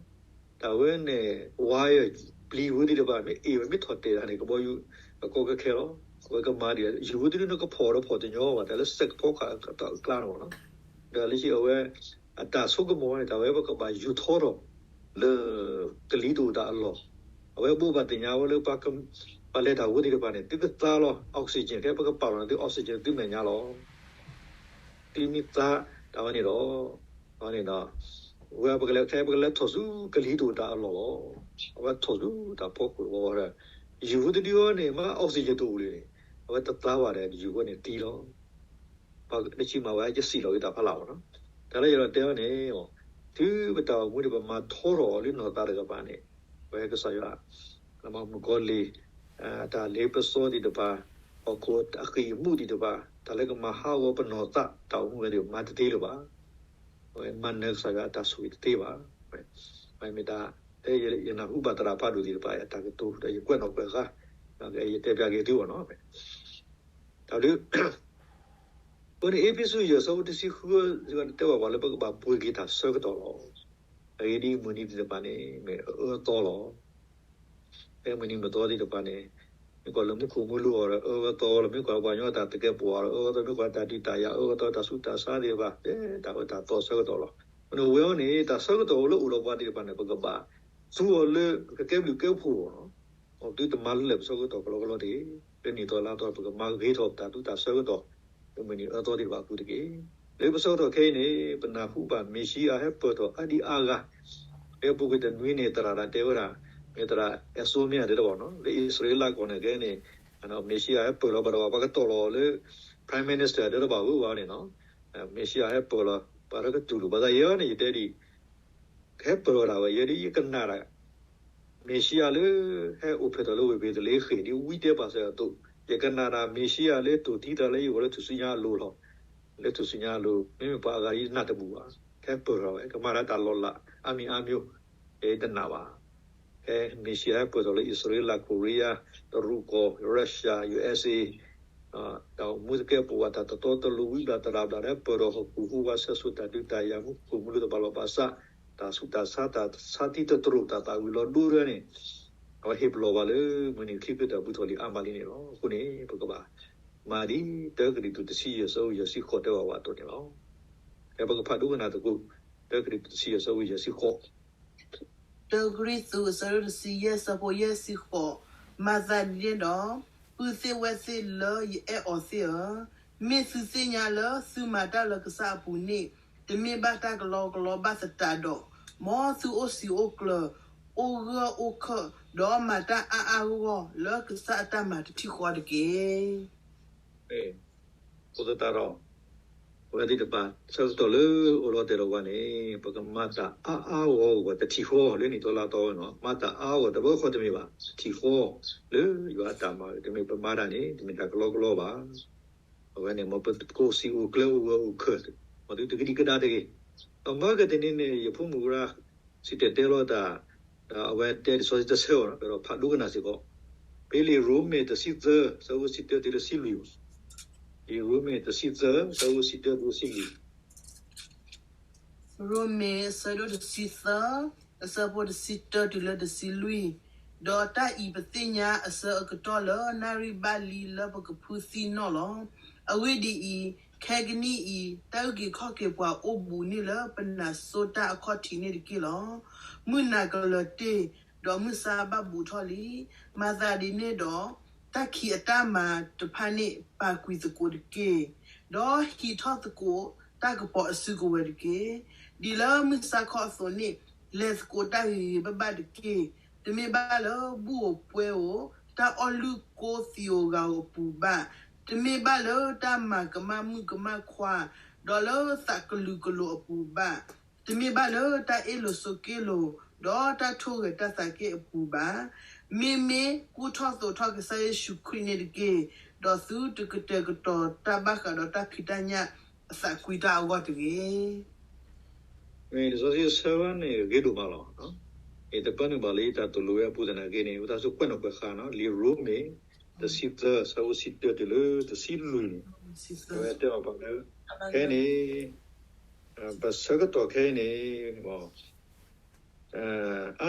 တၢ်ဝဲန့ၣ် ဝါယၢၢ်ပျံၤဝဲသ့ၣ်တဖၣ် မ့ၢ်အ့ၣ်ဝဲမ့ၢ်ထီၣ်တဲာ်တၢ်န့ၣ် ကဘီယူၤအကီကခဲလီၤ. အဝဲကမၤဒ်အံၤ ယုၢ်ဖိတဒုန့ၣ်ကဖီၣ်ဒီးဖီၣ်တညီဘၣ် တၢ်လၢစဲးဖီကဟၣ်အကျါန့ၣ်မ့ၢ်နီၤ. ဒီးလၢခံအဝဲ အတၢ်ဆိကမိၣ်န့ၣ် တၢ်ဝဲပကဘၣ်ယူၤထီထီၣ် လၢကလံၤတအိၣ်တၢ်အလီၢ်, အဝဲဘိးဘၣ်သ့ၣ်ညါဝဲလၢ ပှၤလဲၤတၢ်ဖိသ့ၣ်တဖၣ်န့ၣ် သုကသါလီၤ oxygen ခဲပကပာ်လီၤန့ၣ် သု oxygen သုမဲာ်ညါလီၤ. သုမ့ၢ်သါတၢ်ဝဲန့ၣ်ဒီး ဝဲပကလဲၤခဲပကလဲၤထီၣ်ဆူကလံၤတအိၣ်တၢ်အလီၢ်လီၤ. အဝဲထီၣ်ဆူတၢ်ဖီခိၣ်တဝီဝဲဒီး ယုၢ်ဖိတဒုအီၤန့ၣ် မ့ၢ် oxygen တအိၣ်လၢၤန့ၣ် အဝဲတသါဘၣ်ဒီး ယုၢ်ဖိန့ၣ်သံလီၤ. ပှၤတဆံမးဝဲကစံၣ်လီၤက့ၤတၢ်ဖးလၢ်မ့ၢ်နီၤ. တၢ်လၢယအဲၣ်ဒိးတဲအီၤန့ၣ် တုၤပတၢ်အိၣ်မူန့ၣ် ပမၤထီထီၣ်အီၤလၢနီၢ်သးတကပၤန့ၣ် ပဝဲကစၢ်ယွၤ မုၣ်ကီၤလံၢ် တၢ်လ့ပစီသ့ၣ်တဖၣ် ဟီၣ်ခိၣ်အဃံၢ်အမူးသ့ၣ်တဖၣ် တၢ်လၢကမၤဟးဂီၤပနီၢ်သးတၢ်အိၣ်မူဝဲသ့ၣ် မၤတသ့လၢၤဘၣ်. မၤနၢၤကစၢ်ယွၤအတၢ်ဆိၣ်ဂ့ၤတသ့ဘၣ်. မ့ၢ်တၢ် ဖဲယနၢ်ဟူဘၣ်သရၣ်ဖးဒိၣ်သ့ၣ်တဖၣ်အတၢ်ကတိၤ ဒီးယကွဲးနီၣ်ကွဲးဃါ ဒီးယတဲပျးက့ၤသုအီၤနီၤ. တၢ်ဒုး အဃိန့ၣ် အ့းဖ့းစူး ယဲၢ်ဆၢဖိတဆံဃု တဲဘၣ်ပှၤလၢပကဘၣ်ပှ့ၤက့ၤတၢ်ဆၢကတီၢ်လီၤ. အဂ့ၢ်ဒ်အံၤ, မုၢ်နံၤသ့ၣ်တဖၣ်န့ၣ် မ့ၢ်အအၢအသီလီၤ. ဖဲမုၢ်နံၤမုၢ်သီသ့ၣ်တဖၣ်န့ၣ် မ့ၢ်ကွၢ်လၢမူခိၣ်မူလိၤအဂီၢ်ဒီး အၢအသီလီၤ. မ့ၢ်ကွၢ်ပှၤကညီတၢ်သကဲးပဝးဒီး အၢအသီ, မ့ၢ်ကွၢ်တၢ်ဒုးတၢ်ယၤ အၢအသီ, တၢ်ဆူးတၢ်ဆါသ့ၣ်တဖၣ် ဖဲတၢ်အၢတၢ်သီဆၢကတီၢ်လီၤ. အဃိန့ၣ် ဝဲအံၤန့ၣ် တၢ်ဆၢကတီၢ်လၢအိၣ်ဒီးပှၤသ့ၣ်တဖၣ်န့ၣ် ပကဘၣ်သူအီၤလၢ ပကကဲဘျုးကဲဖှိၣ်အီၤလီၤ. သုတမၤလၢပဆၢကတီၢ်ကလီကလီတဂ့ၤ. လၢနံၣ်သီလါသီ ပကမၤဂ့ၤထီၣ်ပတၢ်သူတၢ်ဆၢကတီၢ် လၢမုၢ်နံၤအၢသီသ့ၣ်တဖၣ်အပူၤတက့ၢ်. လၢပဆၢကတီၢ်ခဲအံၤန့ၣ် ပနၢ်ဟူဘၣ်မ့ၤၡံအၤဟဲပၢၢ်ထီၣ်အါဒံအါဂၤ လၢပူၤကွံာ်တနွံန့ၣ် သရၣ်တၢ်တဲဝဲဒၣ် မ့ၢ်သရၣ်အဲၣ်စိမ့ၢ်ဧါတဲတဘၣ်နီၤ လၢအံၣ်စရ့လးကီၢ်န့ၣ်ကဲန့ၣ် မ့ၤၡံအၤဟဲပၢၢ်လီၤဘၣ်ဒီး ပှၤကတီၢ်လီၤလၢ Prime Minister တဲတဘၣ်ဝဲဘၣ်န့ၣ်နီၤ မ့ၤၡံအၤဟဲပၢၢ်လီၤ ပှၤတကတူၢ်လိာ် ဘၣ်ဆၣ်ယဲန့ၣ် ယတဲဒ်အံၤ ဟဲပၢၢ်လီၤဒၣ်ဝဲ ယဲဒ်ယကနၣ်ဒၣ် မ့ၤၡံအၤလၢ ဟဲအိၣ်ဖျဲၣ်ထီၣ်လၢဝ့ၢ်ဘ့းသလ့ဃ့ၣ် ဒ်ဝံတဲပာ်စၢၤအသိး, ယကနၣ်ဒၣ်မ့ၤၡံအၤလၢတိၢ်သံသးလၢယဂီၢ်လၢထူၣ်စုညါအလိၤလီၤ. လၢထူၣ်စုညါအလိၤ မ့မ့ၢ်ပှၤအဂၤဒ်နၢ်တဘူၣ်ဘၣ်, ဟဲပၢၢ်ထီၣ်ဝဲ ကမၤတၢ်လီၤလး အါမံၤအါမျိုး ယတနာ်ဘၣ်. ဖဲမ့ၤၡံအၤဟဲပၢၢ်ထီၣ်လၢအံၣ်စရ့လး Korea တရူးကီၢ် Russia USA တၢ်အိၣ်မူသကဲးပဝး တၢ်တတီတလိၤ ဝံဘျၣ်သရၣ်ဘျၣ် ဟဲပၢၢ်ထီၣ်ဟီၣ်ခိၣ်ဟူးဝး ဆဲးစိၤတၢ်ဒုးတၢ်ယၤ မူခိၣ်မူလိၤတဘၣ်လီၤဘၣ်စး တၢ်ဆူးတၢ်ဆါ တၢ်ဆါသံတတြိာ် တၢ်သၣ်ဝံၤလီၤဒိဒၣ်န့ၣ် အဝဲဟ့ၣ်ပလီၢ်ဘၣ်လၢ မုၢ်နံၤခံကတၢၢ်ဘူၣ်ထီၣ်လံအါမးလံန့ၣ်လီၤ. အဃိန့ၣ် ပကဘၣ်မၤဒ် တၢကရံၣ်သူး တဆံယဲၢ် ဆၢဖိယဲၢ်ဆံဃိး တဲဘၣ်ဝဲအသိးန့ၣ်လီၤ. ဖဲပကဖးဒိကနၣ်သကိး တၢကရံၣ်သူး တဆံယဲၢ် ဆၢဖိယဲၢ်ဆံဃိး တၢကရံၣ်သူး အဆၢဒိၣ်တဆံယဲၢ် ဆၢဖိယဲၢ်ဆံဃိး, မၤသးဒ်န့ၣ်ဒီး, ပုၢ်သ့ၣ်ဝဲၢ်သ့ၣ်လၢယအဲၣ်အီၤသ့ၣ်ဧၢ, မ့ၢ်သုသ့ၣ်ညါလၢသုမၤတၢ်လၢကစၢ်အပူၤန့ၣ်, တမ့ၢ်ဘၣ်တၢ်ကလီကလီဘၣ်သတးဒီး, မ်သုအိၣ်စံာ်အိၣ်ကျၢၤ, အိၣ်ဂၢၢ်အိၣ်ခၢၣ်, ဒီးမၤတၢ်အါအါဂီၢ်ဂီၢ်လၢကစၢ်အတၢ်မၤတထံၣ်ဃီတက့ၢ်. အဃိသတးဒီး ပဝဲသ့ၣ်တဖၣ် ဆၢကတီၢ်လၢအိၣ်လီၤတဲာ်လီၤဝဲန့ၣ် ပကမၤတၢ်အါအါဂီၢ်ဂီၢ်တထံၣ်ဃီ လၢနံၣ်သီလါသီဝဲန့ၣ် မၤတၢ်အါအါဂီၢ်ဂီၢ် တဘျီဃီတမ့ၢ်ဘၣ် တထံၣ်ဃီ လၢယွၤအတၢ်မၤ တမ့ၢ်ပမၤတၢ်န့ၣ် တမ့ၢ်တၢ်ကလီကလီဘၣ်. အဝဲန့ၣ် မ်ပကအိၣ်စံာ်အိၣ်ကျၢၤအိၣ်ဂၢၢ်အိၣ်ခၢၣ် မ်သုတကဒံကဒါတဂ့ၤ. ဒီးမၤကတနံၤန့ၣ် ယဖိမုၣ်ဝဲဒၣ် စံၣ်တဲၤတဲလီၤတၢ် ဒီးအဝဲတဲလံာ်စီဆှံတဆၢအီၤ ဒီးဖးဒိကနၣ်စ့ၢ်ကီး ဖဲလံာ်ရိမ့ၤတဆံသၢ ဆၢဖိတဆံတၢတုၤလၢတဆံလွံၢ်, လံာ်ရိမ့ၤတဆံသၢ ဆၢဖိတဆံတၢတုၤတဆံလွံၢ် ရိမ့ၤအဆၢဒိၣ်တဆံသၢ အဆၢဖိတဆံတၢတုၤလၢတဆံလွံၢ်, ဒီးတၢ်အံၤပသ့ၣ်ညါအဆၢအကတီၢ်လၢနၣ်ရံၣ်ဘၣ်လံလၢပကဖုသံနီၣ်လီၤ. အဂ့ၢ်ဒ်အံၤ, ခဲကနံၣ်အံၤ တၢ်အုၣ်က့ၤခီၣ်က့ၤပှၤအိၣ်ဘူးန့ၣ်လၢပနၢ်စိတၢ်အခီၣ်ထံးန့ၣ်တက့ၢ်လီၤ. မုၢ်နၤကလၢၤတ့ၢ်, ဒီးမုၢ်ဆါဘၣ်ဘူးထီၣ်လံ. မၤသးဒ်န့ၣ်ဒီး, တၢ်ခံးအတၢ်မၤတဖၣ်န့ၣ် ပာ်ကွံာ်သကိးတက့ၢ်. ဒီးဟံးထီၣ်သကိးတၢ်ကပီၤအစုကဝဲၤတက့ၢ်. ဒ်လၢမုၢ်ဆါခီအသိးန့ၣ်, လဲၤသကိးတၢ်ဂ့ၤဂ့ၤဘၣ်ဘၣ်တက့ၢ်. တမ့ၢ်ဘၣ်လၢဘူၣ်ဧိၤပှဲၤဧိၤ, တၢ်အီၣ်လုၢ်ကိသံးဧိၤဂၤဧိၤအပူၤဘၣ်. တမ့ၢ်ဘၣ်လၢတၢ်မၤကမၣ်မုၣ်ကမၣ်ခွါ, ဒီးလၢသးကလုာ်ကလိၤအပူၤဘၣ်. တမ့ၢ်ဘၣ်လၢတၢ်အ့ၣ်လိာ်ဆိးက့လိာ်, ဒီးတၢ်ထိၣ်ဂဲၤတၢ်သးက့ၢ်အပူၤဘၣ်. မ့မ့ၢ်ကူၣ်ထီၣ်သိးထီၣ်ကစၢ်ယ့ၣ်ၡူးခရံာ်န့ၣ်တက့ၢ်. ဒီးသုတကတဲာ်ကတီၤတၢ်ဘၣ်ဃးဒီးတၢ်ဖံးတၢ်ညၣ်အသးကွံတၢ်အဂီၢ်တဂ့ၤ. မ့ၢ်လံာ်စီဆှံဆၢဝဲန့ၣ် ဂ့ၤဒိၣ်မးလီၤ. အံၤတပာ်နုာ်ဘၣ်လၢတၢ်သိၣ်လိဝဲအပူၤသနာ်က့န့ၣ် ဝဲသးစူၤကွဲးနီၣ်ကွဲးဃာ်နီၤ လံာ်ရိမ့ၤ တဆံသၢ ဆၢဖိတဆံတၢတုၤလၢတဆံလွံၢ်န့ၣ်, အဝဲတဲအီၤပှၤလၢ ခဲအံၤန့ၣ် ပဆၢကတီၢ်ခဲအံၤန့ၣ်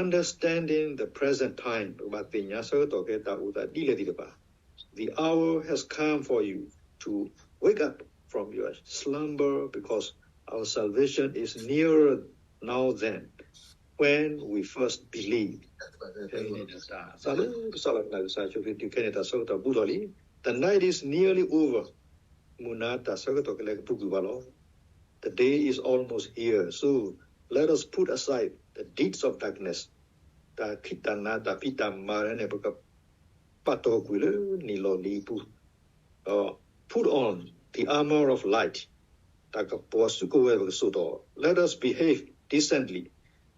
understanding the present time ပကဘၣ်သ့ၣ်ညါဆၢကတီၢ်ခဲတၢ်အိၣ်သးဒ်လဲၣ်သ့ၣ်တဖၣ် The hour has come for you to wake up from your slumber because our salvation is nearer now than when we first believed. သးလၢကစၢ်လီၤကနၣ်ကစၢ်ယ့ၣ်ၡူးခရံာ်တုၤခဲအံၤန့ၣ် တၢ်ဆၢကတီၢ်ဘူးထီၣ်လံ. The night is nearly over. မုၢ်နၤတၢ်ဆၢကတီၢ်ကလဲၤကပူၤကွံာ်ဘၣ်လီၤ. The day is almost here, so let us put aside the deeds of darkness. တၢ်ခံးတၢ်နၤ တၢ်ဖံးတၢ်မၤန့ၣ် ပကပာ်တီၢ်ကွံာ်လၢနံၣ်လီၤလံၤအပူၤ, ဒီး put on the armor of light. တၢ်ကပီၤစုကဝဲၤပကစိာ်ထီၣ်, let us behave decently.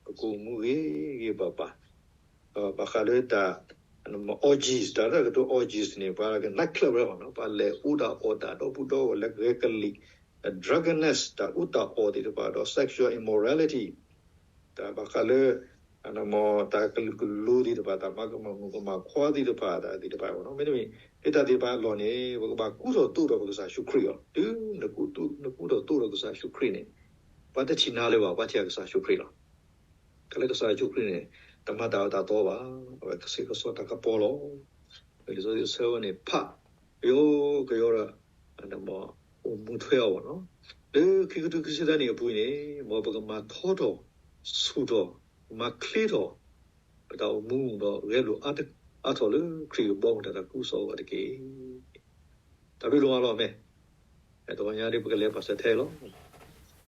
ပကအိၣ်မူဂ့ၤဂ့ၤဘၣ်ဘၣ် ဘၣ်ဃးလၢတၢ် orgies တၢ်လၢကတိၤ orgies န့ၣ် ပှၤက night club ဝဲမ့ၢ်နီၤ, ပှၤလဲၤအူတၢ်အီၣ်တၢ် ဒီပုၢ်ဒီဝဲၢ် လဲၤဂဲၤကလံၣ်, drunkenness တၢ်အူတၢ်အီၣ်သ့ၣ်တဖၣ် ဒီး sexual immorality တၢ်ဘၣ်ဃးလၢ တၢ်ကလုာ်ကလိၤသ့ၣ်တဖၣ် တၢ်မၤကမၣ်မုၣ်ကမၣ်ခွါသ့ၣ်တဖၣ် တၢ်သ့ၣ်တဖၣ်မ့ၢ်နီၤ, မ့တမ့ၢ် လၢတၢ်သ့ၣ်တဖၣ်အလီၢ်န့ၣ် ပကဘၣ်ကူထီၣ်သိးဒီးပကစၢ်ယ့ၣ်ၡူးခရံာ်လီၤ. တုၤနကူထီၣ်သိးဒီးကစၢ်ယ့ၣ်ၡူးခရံာ်န့ၣ် ပှၤတထံၣ်နၤလၢၤဘၣ်, ပှၤထံၣ်ကစၢ်ယ့ၣ်ၡူးခရံာ်လီၤ. တၢ်လၢကစၢ်ယ့ၣ်ၡူးခရံာ်န့ၣ် တမၤတၢ်အၢတၢ်သီဘၣ်, အဝဲကဆံးကစီးတၢ်ကပီၤလီၤ. လံာ်စီဆှံဆၢဝဲန့ၣ် ဖးကယီကယီဒီး အိၣ်မူထွဲအီၤဘၣ်နီၤ, လၢခံကထိခံဆံသၢနံၣ်အပူၤန့ၣ် မ်ပကမၤထီထီၣ် ဆူၣ်ထီၣ် မၤချ့ထီၣ် ပတၢ်အိၣ်မူဒီးဂဲၤလိာ်အါထီၣ်လၢခရံာ်အဘီအမုၢ်တၢ်သးခုကစီၣ်အဂီၢ်တက့ၢ်. တၢ်ဘျုးဒိၣ်မးလီၤ. မ့ၢ်တဂီၤညါဒ်ပကလဲၤပာ်စၢၤထဲလီၤ.